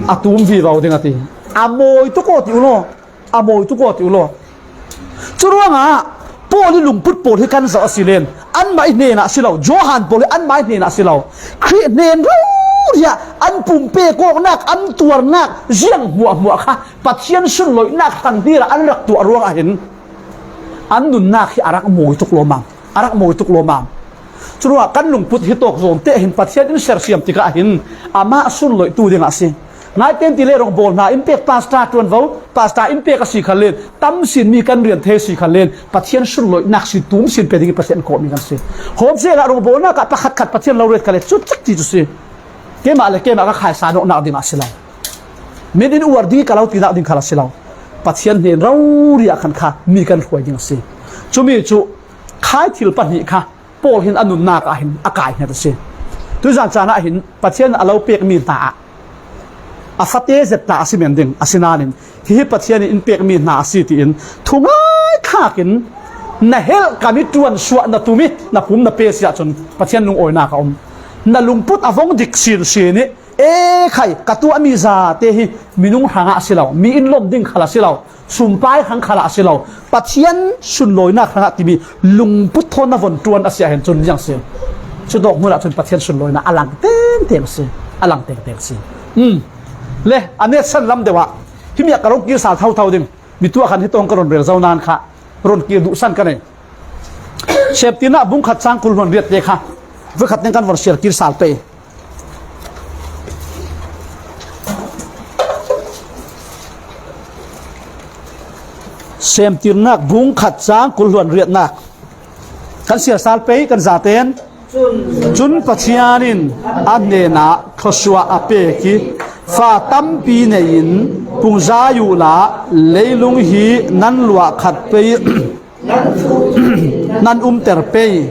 a tum vivo ding a ti. A mawi tuk aw ti u law. A mawi tuk aw ti u law. Curuangah Paul ih lungput pawl hi kan zoh a si len anmah ih hnenah si lo, Johan pawl hi anmah ih hnenah si lo. Khrih hnen rori ah an pumpe kawknak, an tuarnak ziang hmuahhmuah kha Pathian sunloihnak hlanhni ah an rak tuah ruangah hin an nunnak hi a rak mawi tuk lawmmam. A rak mawi tuk lawmmam. Curuangah kan lungput hi tawk zawng te hin Pathian in sersiam tikah hin amah sunloihtu dingah a si. Ngai ten ti le rawngbawl hna in pek, pastor ṭuanvo, pastor in pek a si khan len, tam sin mi kan rian thei a si khan len, Pathian sunloihnak sin tum sin pe ding ih Pathian kawhmi kan si. Hawm sehla rawngbawl hna kah pakhat khat Pathian lo ret kha le cu cek ti cu si. Keimah le keimah ka khaisa nawknak dingah a si lo. Min in uar ding ih ka lo tinak ding khal a si lo. Pathian hnen rori ah khan kha mi kan hruai ding a si. Cumi cu khai thil pahnih kha Paul hin a nunnak ah hin a kai hnget a si. Tuizan caan ah hin Pathian a lo pekmi hna ah a fate zet ta a si men ding a si nain hihi Pathian in in pekmi hna a si tiin thungai thlak in na helh kam ih ṭuan suah na tum ih na pum na pe si ahcun Pathian lungawinak a um. Na lungput a vong dik sinsin ih E khai, ka tuahmi zate hi minung hrangah a si lo, mi in lawm ding khal a si lo, sumpai hrang khal a si lo, Pathian sunlawinak hrangah timi lungput thawn na von ṭuan a si ahhin cun ziang si. Cutawk hmun ahcun Pathian sunlawinak a lang tengteng a si, a lang tengteng a si. Um. Le, a netsan lam deuh ah, himi ah ka rung kir sal thotho ding, mi tuah khan hi tawng ka run rel zo nain kha, run kir duhsan ka nei. Septinah bung khat cang kul hluan riat te kha, voikhat ning kan von siar kir sal pei. Semtirnak bung khat cang kul hluan riatnak kan siar sal pei kan zaten. Cun Pathian in a hnenah thluasuah a pek ih fa tampi nei in pungzai uhla leilung hi nan luah khat pei nan umter pei.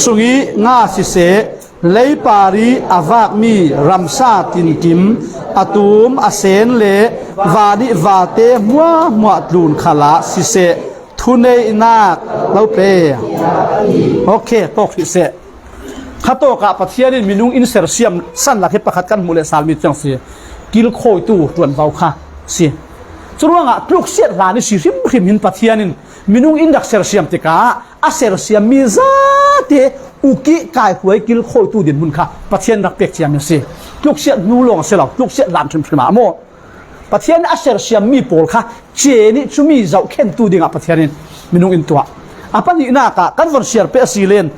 Sungih nga siseh, leipar ih a vakmi ramsa tinkim, a tum a sen le van ih vate hmuahhmuah tlun khalah siseh, thuneihnak lo pe. Ok, tawk hrih seh. Khatawkah Pathian in minung in sersiam san lak hi pakhat kan hmuh le salmi tiang si. Kilkhawitu ṭuanvo kha si. Curuangah tluksiat hlan ih si hrimhrim hin Pathian in minung in rak sersiam tikah a sersiammi zate Ukih kaikhuai kilkhawitu dinhmun kha Pathian rak pek ciami a si. Tluksiat hnu lawng a si lo, tluksiat lam hrimhrim ah maw? Pathian a sersiammi pawl kha ceni cumi zohkhentu dingah Pathian in minung in tuah. A pahnihnak ah kan von siar peh a si len,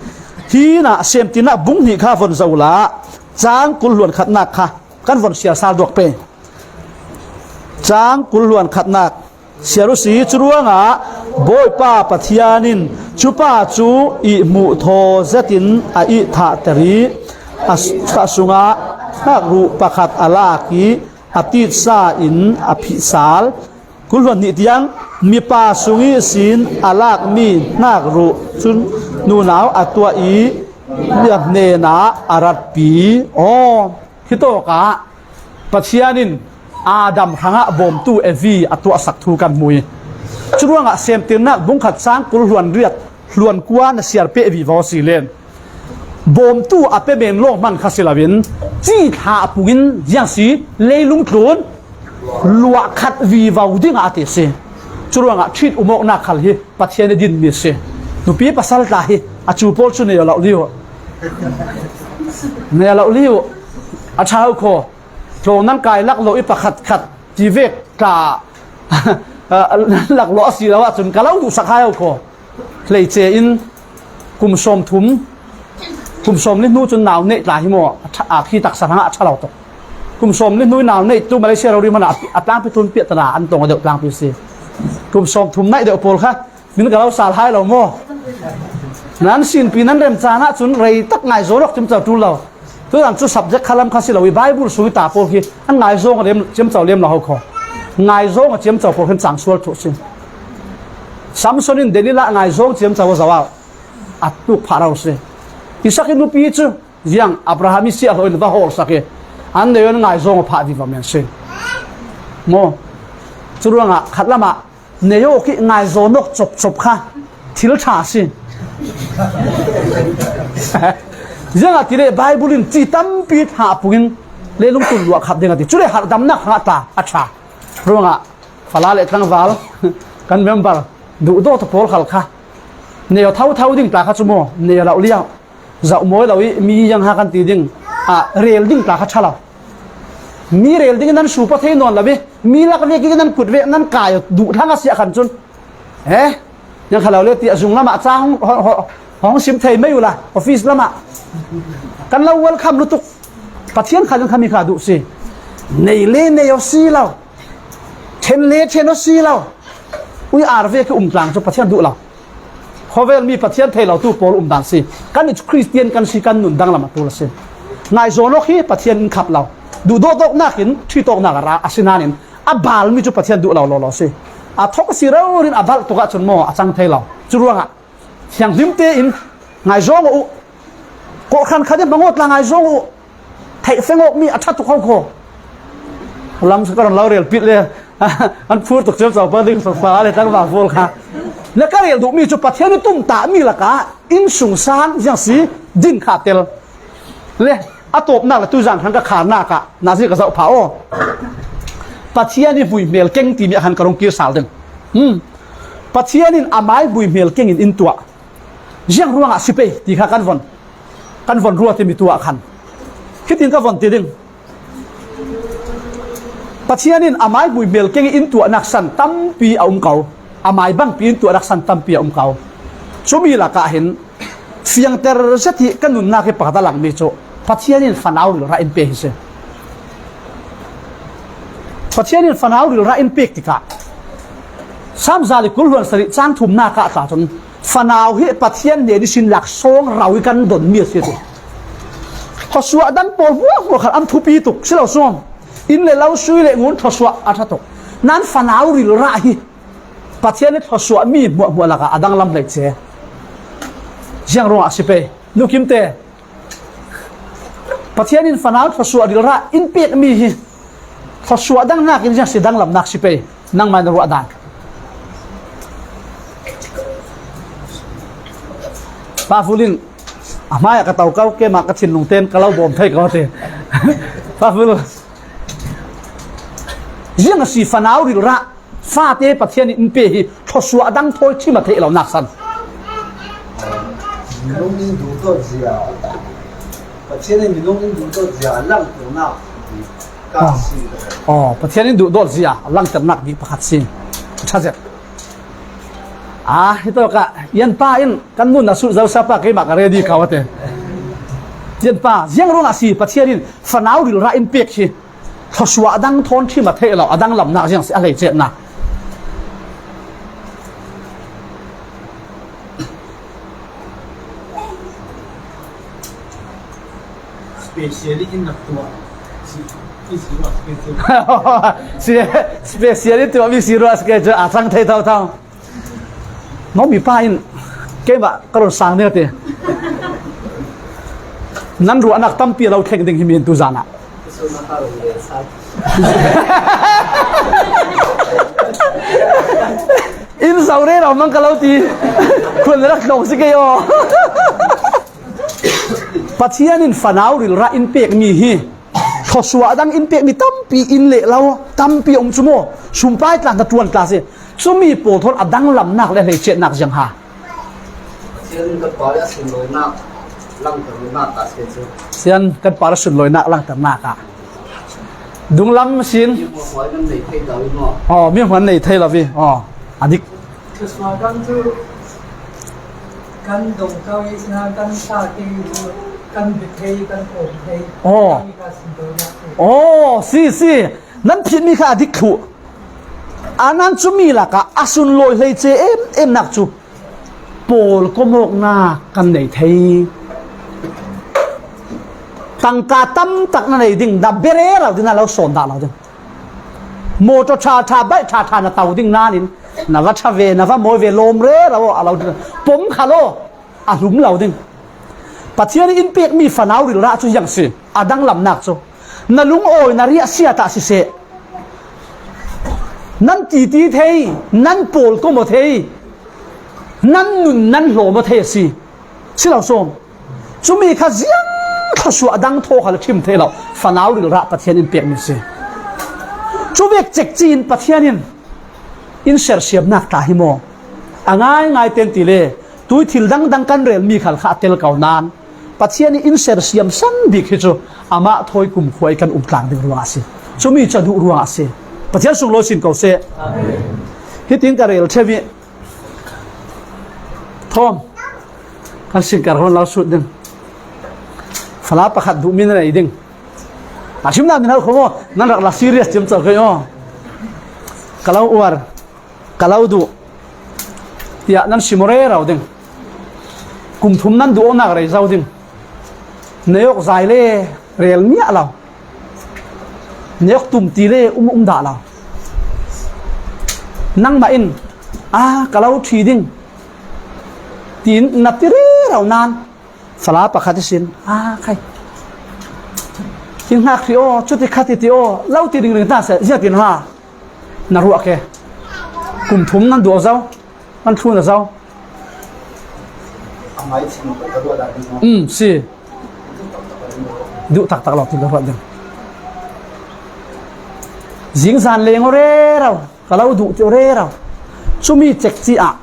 hinah Semtinnak bung hnih kha von zoh uhla, cang kul hluan khatnak kha kan von siar sal duak peh. Cang kul hluan khatnak siar uh si. Curuangah Bawipa Pathian in cupa cu ihmuh thaw zetin a ihthahter i a, a sungah hnakruh pakhat a lak i a titsa in a phihsal. Kul hluan hnih tiang, mipa sung ihsin a lakmi hnakruh cun nunau a tuah i a hnenah a ratpi. Aw, hitawkah Pathian in Adam hrangah bawmtu Evi a tuahsak thu kan hmu i, curuangah Semtirnak bungkhat cang kul hluan riat hluan kua na siar peh vivo si len, bawmtu a pe men lawng hman kha si loin, cithlah pungin ziang si, leilung tlun luah khat vivo dingah a ti si. Curuangah ṭhit umawknak khal hi Pathian i dinmi a si. Nupi pasal tla hi a cu pawl cu nei lo li uh. Nei lo li uh. A ṭha uh khaw. Tlawng nan kai lak lo i pakhat khat ti vek tla lak lo a si lo ahcun ka lo duhsak hai uh khaw. Hleice in kum sawm thum, kum sawm li hnu cun nau neih tla hi maw? A ṭha, a khi taksa hrangah a ṭha lo tuk. Kum sawm li hnu i nau neih tu Malaysia rori hmanah a, a tlangpi tun piah tana an tong a deuh tlangpi si. Kum sawm thum naih deuh pawl kha min ka lo sal hai lo maw? Nan sinpi nan rem caan ahcun rei tak ngai zawn awk ciamco ṭul lo. Tutan cu subject khalam kha si lo i Bible sung i ta pawl khi an ngai zawng a lem, ciamco lem lo ho kho. Ngai zawng a ciamco pawl khin cang sual thuh si. Samson in Delilah ngai zawng ciamco a zoh ah a tuk phah ro si. Isak i nupi cu ziang Abraham i siah hlawh in va hawlsak i an nei an ngai zawng a phah vivo men si. Maw? Curuangah khatlam ah nei awk i ngai zawn awk copcop kha thil ṭha a si. Ziangahtile Bible in ci tampi thlah pungin leilung tlun luah khap ding a ti. Cule harhdamnak hrangah tla a ṭha. Ruangah fala le tlangval kan member duhdawtu pawl khal kha nei aw thotho ding tla kha cu maw, nei aw lo liau. Zoh mawi lo i mi yang ha kan ti ding, ah, rel ding tla kha ṭha lo. Mi rel ding in nan supa thei nawn lo i mi lak vek in nan kut vek nan kai aw duh thlang a siah khan cun, eh, yang kha lo le tiah zung lamah ca hong, hong, hong, hong sim thei mai uhla office lamah kan lo welcome lutuk. Pathian kha kan khami kha duh si. Nei le nei aw si lo. Ṭhen le ṭhen aw si lo. Ui ar vek i um tlang cu Pathian duh lo. Khawvel mi Pathian thei lo tu pawl um dan si. Kan i Khristian kan si kan nun danglam a ṭul a si. Ngai zawn awk hi Pathian in khap lo. Duhdawtawknak in ṭhitawknak a ra a si nain a balmi cu Pathian duh lo lawlaw si. A thawk a si rori in a balh tuk ahcun maw a cang thei lo. Curuangah thianghlim tein ngai zawng uh. Kawhhran khat in hmang aw tla ngai zawng uh. Theih feng awkmi a ṭha tuk ho kho. Lam ka ron lo rel pit le an phur tuk ciamco pa ding fa le tlangval pawl kha. Na ka rel duhmi cu Pathian i tumtahmi lakah innsungsang ziang si din kha tel. Le a tawpnak le tuzan hrang ka kharnak ah nazi ka zoh pha aw. Pathian i hmuihmel keng timi ah khan ka rung kir sal ding. Hmm. Pathian in amai hmuihmel keng in in tuah. Ziang ruangah si pei ti kha kan von, kan von ruat i mi tu ah khan hitin ka von ti ding. Pathian in amai hmuihmel keng i in tuahnak san tampi a um ko. Amai bangpi in tuahnak san tampi a um ko. Cumi lakah hin fiangter zet i ka nunnak i pakhat a langmi cu Pathian in fanau rilrah in pe hi si. Pathian in fanau rilrah in pek tikah Salm za le kul hluan sarih cang thumnak ah tla cun fanau hi Pathian hnen ihsin lak sawng rau i kan donmi a si ti. Khuasuah dang pawl hmuahhmuah khan an thupi tuk si lo sawm. Inn le lo sui le ngun thluasuah a ṭha tuk. Nan fanau rilrah hi Pathian i thluasuahmi hmuahhmuah lakah a danglam hleice. Ziang ruangah a si pei. Nukimte, Pathian in fanau thluasuah rilrah in pekmi hi thluasuah dangnak in ziang si danglamnak si pei, nangmah na ruah dan. Pa Vul in a hmai ah ka to ko, keimah ka thinlung tein ka lo bawm thei ko ti. Pa Vul, ziang a si fanau rilrah fate Pathian in pe hi thluasuah dang thawi chim a theih lonak san. Minung in duhdawt zia, Pathian in minung in duhdawt zia langternak bik ka si. Aw, Pathian in duhdawt zia langternak bik pakhat si. Ṭha zet. Ah, hitawkah Ian pa in kan nun a sut zosa pa keimah ka ready kau a te. Ian pa, ziang ruangah si Pathian in fanau rilrah in pek hi? Thluasuah a dang thawn ṭhim a theih lo, a danglamnak ziang si a hleicetnak. Special in nak tuah. Si, si, si, si, si. Si, special in tuah mi si ruah si ke cu a cang thei thotho. Nomi pa in keimah ka run sang ding a ti. Nan ruahnak tampi a lo thleng ding hi mi in tu zan ah. In zo rero mang ka lo ti. Khun rak tlawng si kei aw. Pathian in fanau rilrah in pekmi hi. Thluasuah dang in pekmi tampi in leh lo, tampi a um cu maw? Sumpai tla, hna ṭuan tla si. Cumi pawl thawn a danglamnak le hleicetnak ziang ha? Sian kan par a sunlawinak langternak ah si cu. Sian kan par a sunlawinak langternak ah. Dunglam sin. Mi hmuahhmuah kan nei thei lo i maw? Aw, mi hmuahhmuah nei thei lo i. Aw, a dik. Thluasuah dang cu kan dong ko i, kan sa ke i cu kan bi thei, kan kawm thei. Aw. Kan i ka sunlawinak si. Aw, si, si. Nan phitmi kha a dik thluh. A nan cumi lakah a sunlawi hleice em emnak cu pawl komawknak kan nei thei. Tangka tam tak na nei ding, na bia rero ding, na lo sawn dah lo ding. Mawṭaw ṭha ṭha, baih ṭha ṭha na to ding nain na va ṭha ve, na va mawi ve, lawm rero a lo ding. Pom kha law, a hlum lo ding. Pathian in pekmi fanau rilrah cu ziang si, a danglamnak cu. Na lungawi, na riahsia ah siseh, nan titi thei, nan pawl kawm aw thei, nan nun nan hlawm aw thei a si. Si lo sawm. Cumi kha ziang thluasuah dang thaw kha le ṭhim thei lo. Fanau rilrah Pathian in pekmi si. Cu vek cekci in Pathian in in sersiamnak tla hi maw? A ngaingai ten ti le tui thil dangdang kan relmi khal kha a tel ko nain Pathian in in sersiam san bik hi cu amah thawi kumkhua i kan um tlang ding ruangah a si. Cumi cu a duh ruangah a si. Pathian sunglawi sin ko seh. Amen. Hitin ka rel ṭheu i thawm kan singkar hawn lo sut ding. Fala pakhat duhmi na nei ding. A ṭhimnak min hau kho maw? Nan rak la serious ciamco kei aw. Ka lo uar, ka lo duh tiah nan sim aw rero ding. Kum thum nan duh awknak rei zo ding. Nei awk zai le rel miah lo. Nei awk tum ti le um um dah lo. Nangmah in, a, ka lo ṭhi ding, tiin na ti rero nain, fala pakhat ihsin, a, khai, in hngak hrih aw, cuti kha ti ti aw, lo ti ringring hna seh, ziatin ha, na ruah ke. Kum thum nan duh zo, nan thlun a zo. Um, si. Duh taktak lo ti ka ruah ding. Zingzan leng aw rero, ka lo duh ti aw rero. Cumi cekci ah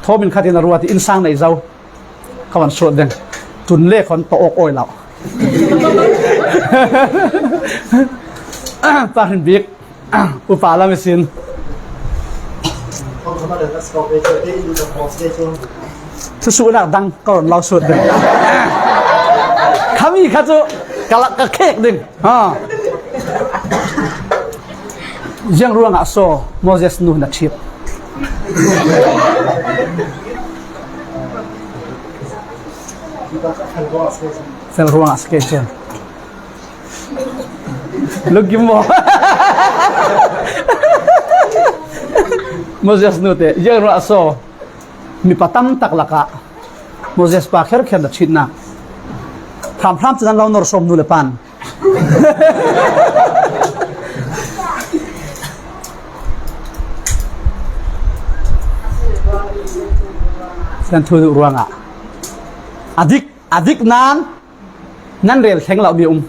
thawm in khat in a ruat i innsang nei zo. Ka van suat ding. Tun le khon tawh awk awi lo. Pahrin bik. Upa lam ihsin. Thusuhnak dang ka ron lo suat ding. Khami kha cu ka lak ka khek ding. Ha. Ziang ruangah so Moses nu na ṭhit. Fel ruangah si ke cun. Lungkim maw? Moses nu te, ziang ruangah so mipa tam tak lakah Moses pa kherkher na ṭhitnak. Hramhram cu nan lo nor sawm nu le pan. Nan thu duh ruangah. A dik, a dik nan, nan rel thleng lo mi um.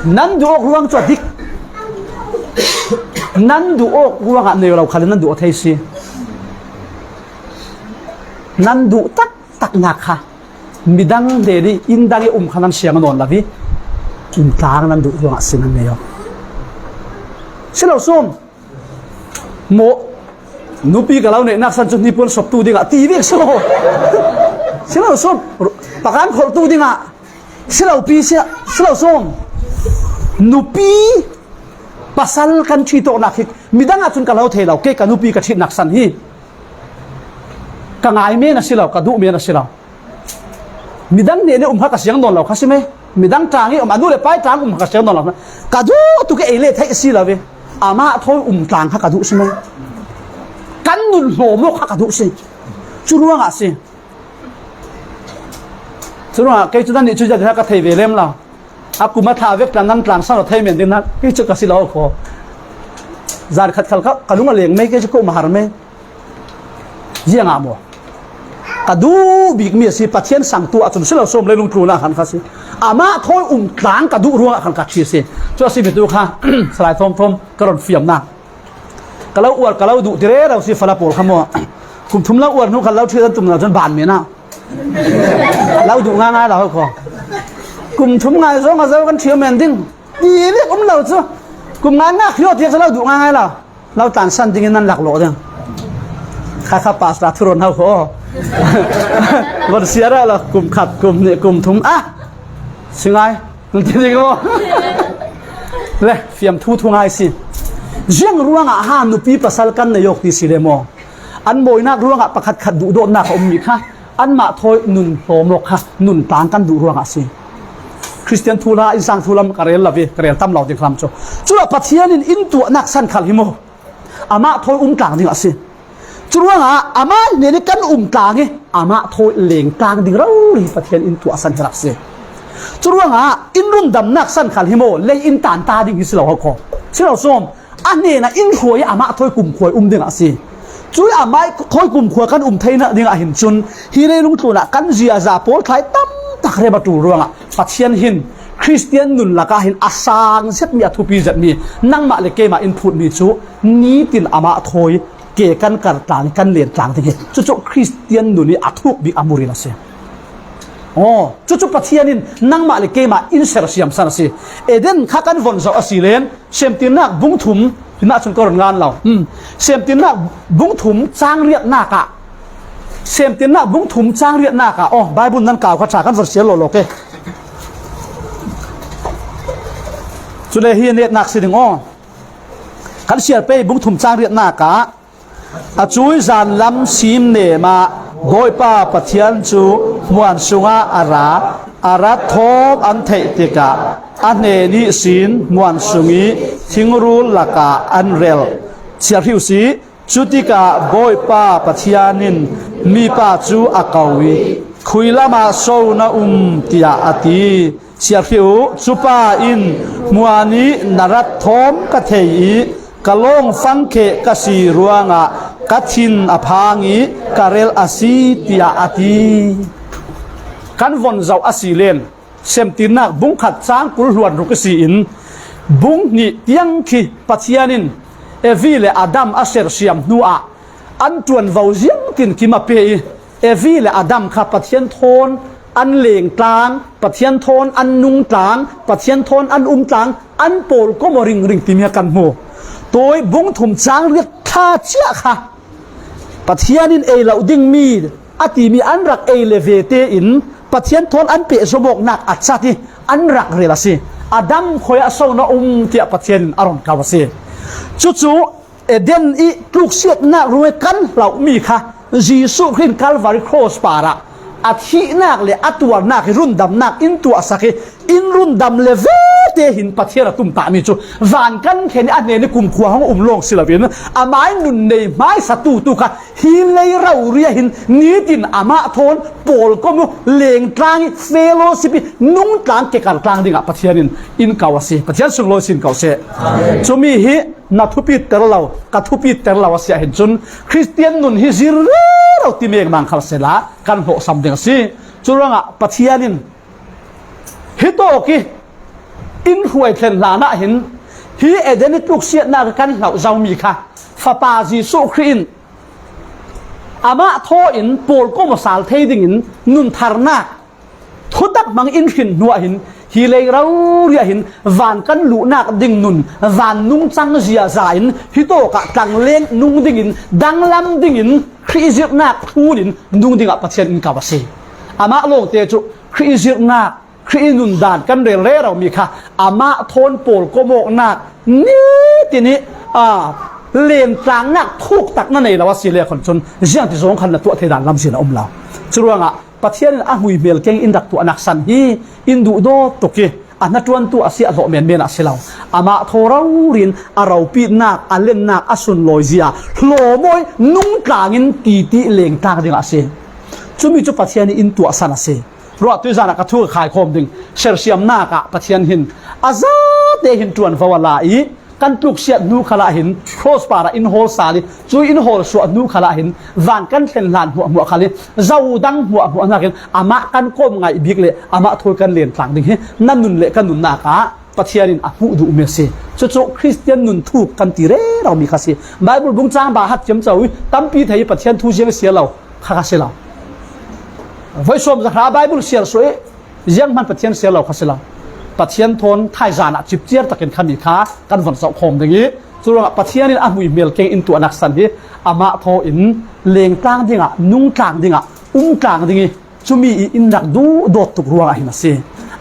Nan duh awk ruang cu a dik. Nan duh awk ruangah nei lo khal in nan duh aw thei si. Nan duh taktak nak kha midang hnen ih inn dang ih um kha nan siang nawn lo ih, inn tlang nan duh ruangah si nan nei aw. Si lo sawm. Maw, nupi ka lo neihnak san cu hnipuan soptu dingah ti vek si lo. Si lo sawm. Pakan kholhtu dingah si lo pi si, si lo sawm. Nupi pasal kan ṭhit awknak hi midang ahcun ka lo thei lo, kei ka nupi ka ṭhitnak san hi ka ngai men a si lo, ka duh men a si lo. Midang hnen ih um kha ka siang nawn lo kha si me. Midang tlang ih um, a nu le pa ih tlang um kha ka siang nawn lo kha. Ka duh tuk ih ei le theih si lo ve. Amah thawi um tlang kha ka duh si me. Kan nun hlawm awk kha ka duh si. Cu ruangah si. Cu ruangah kei cu nan nih cu ziah ka thei ve lem lo. A kum a thla vek tla nan tlang san aw thei men ding nan kei cu ka si lo kho. Zan khat khal kha ka lung a leng mei, kei cu ka um a har mei. Ziangah maw? Ka duh bikmi a si, Pathian sangtu ahcun si lo sawm, leilung tlunah khan kha si. Amah thawi um tlang ka duh ruangah khan ka ṭhi si. Cu a si mi tu kha, salai thawmthawm ka ron fiamnak. Ka lo uar, ka lo duh ti rero si fala pawl kha maw? Kum thum lo uar hnu khan lo ṭhi an tum lo cun ban men ah. Lo duh ngaingai lo kho. Kum thum ngai zong a zo kan ṭhiam men ding. Ti vek um lo cu. Kum ngaingai khio tiah cu lo duh ngaingai lo. Lo tlansan dingin nan laklawh ding. Kha kha pastor thu rawn hau kho. Von sia rah lo kum khat, kum hnih, kum thum. Ah! Si ngai. Nan ti ding maw? Le, fiamthu thu ngai si. Ziang ruangah ha nupi pasal kan nei awk ti si le maw? An mawinak ruangah pakhatkhat duhdawtnak a ummi kha anmah thawi nun hlawm awk kha nun tlang kan duh ruangah a si. Khristian thuhla, innsang thu lam ka rel lo ve, ka rel tam lo ding kha lam cu. Culah Pathian in in tuahnak san khal hi maw? Amah thawi um tlang ding a si. Curuangah amah hnen ih kan um tlang ih amah thawi leng tlang ding rori Pathian in tuah san hi rak si. Curuangah in rundamnak san khal hi maw, lei in tanta ding hi si lo ho kho. Si lo sawm. A hnenah in hruai ih amah thawi kumkhua ih um dingah a si. Cuih amah thawi kumkhua kan um theinak dingah hin cun hi leilung tlunah kan ziaza pawl thlai tamtak rem a ṭul ruangah Pathian hin Khristian nun lakah hin a sang zetmi, a thupi zetmi, nangmah le keimah in phutmi cu nitin amah thawi ke kan kar tlang, kan len tlang ding hi. Cucu Khristian nun ih a thuk bik a muril a si. Aw, cucu Pathian in nangmah le keimah in sersiam san a si. Eden kha kan von zoh a si len, Semtirnak bung thum, hinah cun ka run ngan lo. Hmm. Semtirnak bung thum cang riatnak ah, Semtirnak bung thum cang riatnak ah, aw, Baibal nan kau kha ṭha kan von siar lawlaw ke. Cule hi a netnak si ding aw. Kan siar pei bung thum cang riatnak ah, a cui zanlam sim nem ah Bawipa Pathian cu hmuan sungah a ra, a rat thawm an theih tikah a hnen ihsin hmuan sung ih thingrul lakah an relh. Siar hri uh si. Cutikah Bawipa Pathian in mipa cu a ko ih, "Khui lamah so na um?" tiah a ti. Siar hri uh, cupa in, "Hmuan ih na rat thawm ka thei ih ka lawng fangkheh ka si ruangah ka thin a phang ih ka relh a si," tiah a ti. Kan von zoh a si len, Semtirnak bung khat cang kul hluan ruk ihsin bung hnih tiang khi Pathian in Evi le Adam a sersiam hnuah an ṭuanvo ziangtin kim a pe ih, Evi le Adam kha Pathian thawn an leng tlang, Pathian thawn an nung tlang, Pathian thawn an um tlang, an pawlkom aw ringring timi a kan hmu. Tawi bung thum cang riat thla ciah kha Pathian in ei loh dingmi a timi an rak ei le ve tein Pathian thawn an pehzom awknak a cat ih an rak rel a si. Adam, khuiah so na um tiah Pathian in a run ko a si. Cucu Eden ih tluksiatnak ruangih kan hlohmi kha Jesuh Khrih in Calvary Cross parah a thihnak le a tuarnak hi rundamnak in tuahsak ih in rundam le vete hin Pathian a tumtahmi cu van kan thlen ih a hnen ih kumkhua hong um lawng si loin amah ih nun nei hmaisatu tu kha hi lei rori ah hin nitin amah thawn pawlkom uh, lengtlang ih, fellowship ih, nungtlang, kekartlang dingah Pathian in in ko a si. Pathian sunglawi sin ko seh. Amen. Cumi hi na thupiter lo, ka thupiter lo a si ahhin cun Khristian nun hi zir rero ti mengmang khal sehla kan hlawhsam ding a si. Curuangah Pathian in hitawk ih in hruai thlen hlanah hin Hi Eden i tluksiatnak a kan hlauh zomi kha Fapa Jesuh Khrih in amah thaw in pawlkom aw sal thei dingin nun tharnak thutak hmang in hrin hnuah hin, hi lei rori ah hin van kan luhnak ding nun, van nungcang ziaza in, hi tawkah tlangleng nung dingin, danglam dingin, Khrih zirhnak thun in nung dingah Pathian in kau a si. Amah lawngte cu Khrih zirhnak, Khrih nundan kan rel rero mi kha amah thawn pawlkom awknak nitin ih, aa, lentlangnak thuktak na nei lo a si le khon cun ziangti zawng khan na tuah thei dan lamzin a um lo. Curuangah Pathian in a hmuihmel keng in rak tuahnak san hi in duhdawt tuk ih a hnaṭuantu a si, a hlawh menmen a si lo. Amah thaw rori in a ropitnak, a lennak, a sunlawizia hlawm aw ih nungtlang in titi lengtlang dingah a si. Cumi cu Pathian in in tuahsan a si. Ruah tuizan ah ka thu ka khaikhawm ding. Sersiamnak ah Pathian hin a zate hin ṭuanvo a la ih kan tluksiat hnu khalah hin cross parah in hawl sal ih, cu in hawl suah hnu khalah hin van kan thlen hlan hmuahhmuah khal ih, zo dang hmuahhmuah hnakin amah kan kawm ngaih bik le amah thawi kan len tlang ding hi nan nun le kan nunnak ah Pathian in a hmuh duhmi a si. Cucu Khristian nun thuk kan ti rero mi kha si. Baibal bung cang ba hat ciamco ih tampi thei ih Pathian thu ziang a si lo kha kha si lo. Voi sawm za hra Baibal siar suah ih zianghman Pathian siar lo kha si lo. Pathian thawn thaizan ah cipciar takin khami kha kan von zoh khawm ding ih, curuangah Pathian in a hmuihmel keng in tuahnak san hi amah thaw in lengtlang dingah, nungtlang dingah, umtlang ding ih, cumi ih in rak duhdawt tuk ruangah hin a si.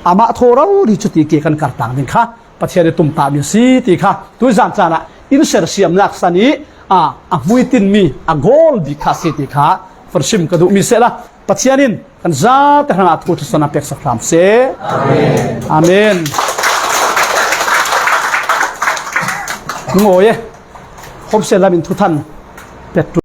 Amah thaw rori cuti ke kan kartlang ding kha Pathian ih tumtahmi a si ti kha tuizan caan ah in sersiamnak san ih, a, a hmuitinmi, a gawl bik kha a si ti kha farsim ka duhmi sehla Pathian in kan zate hrangah thu thluachuah a peksak hram seh. Amen. Amen. Ngawi e. Homsia lam in thuthan pek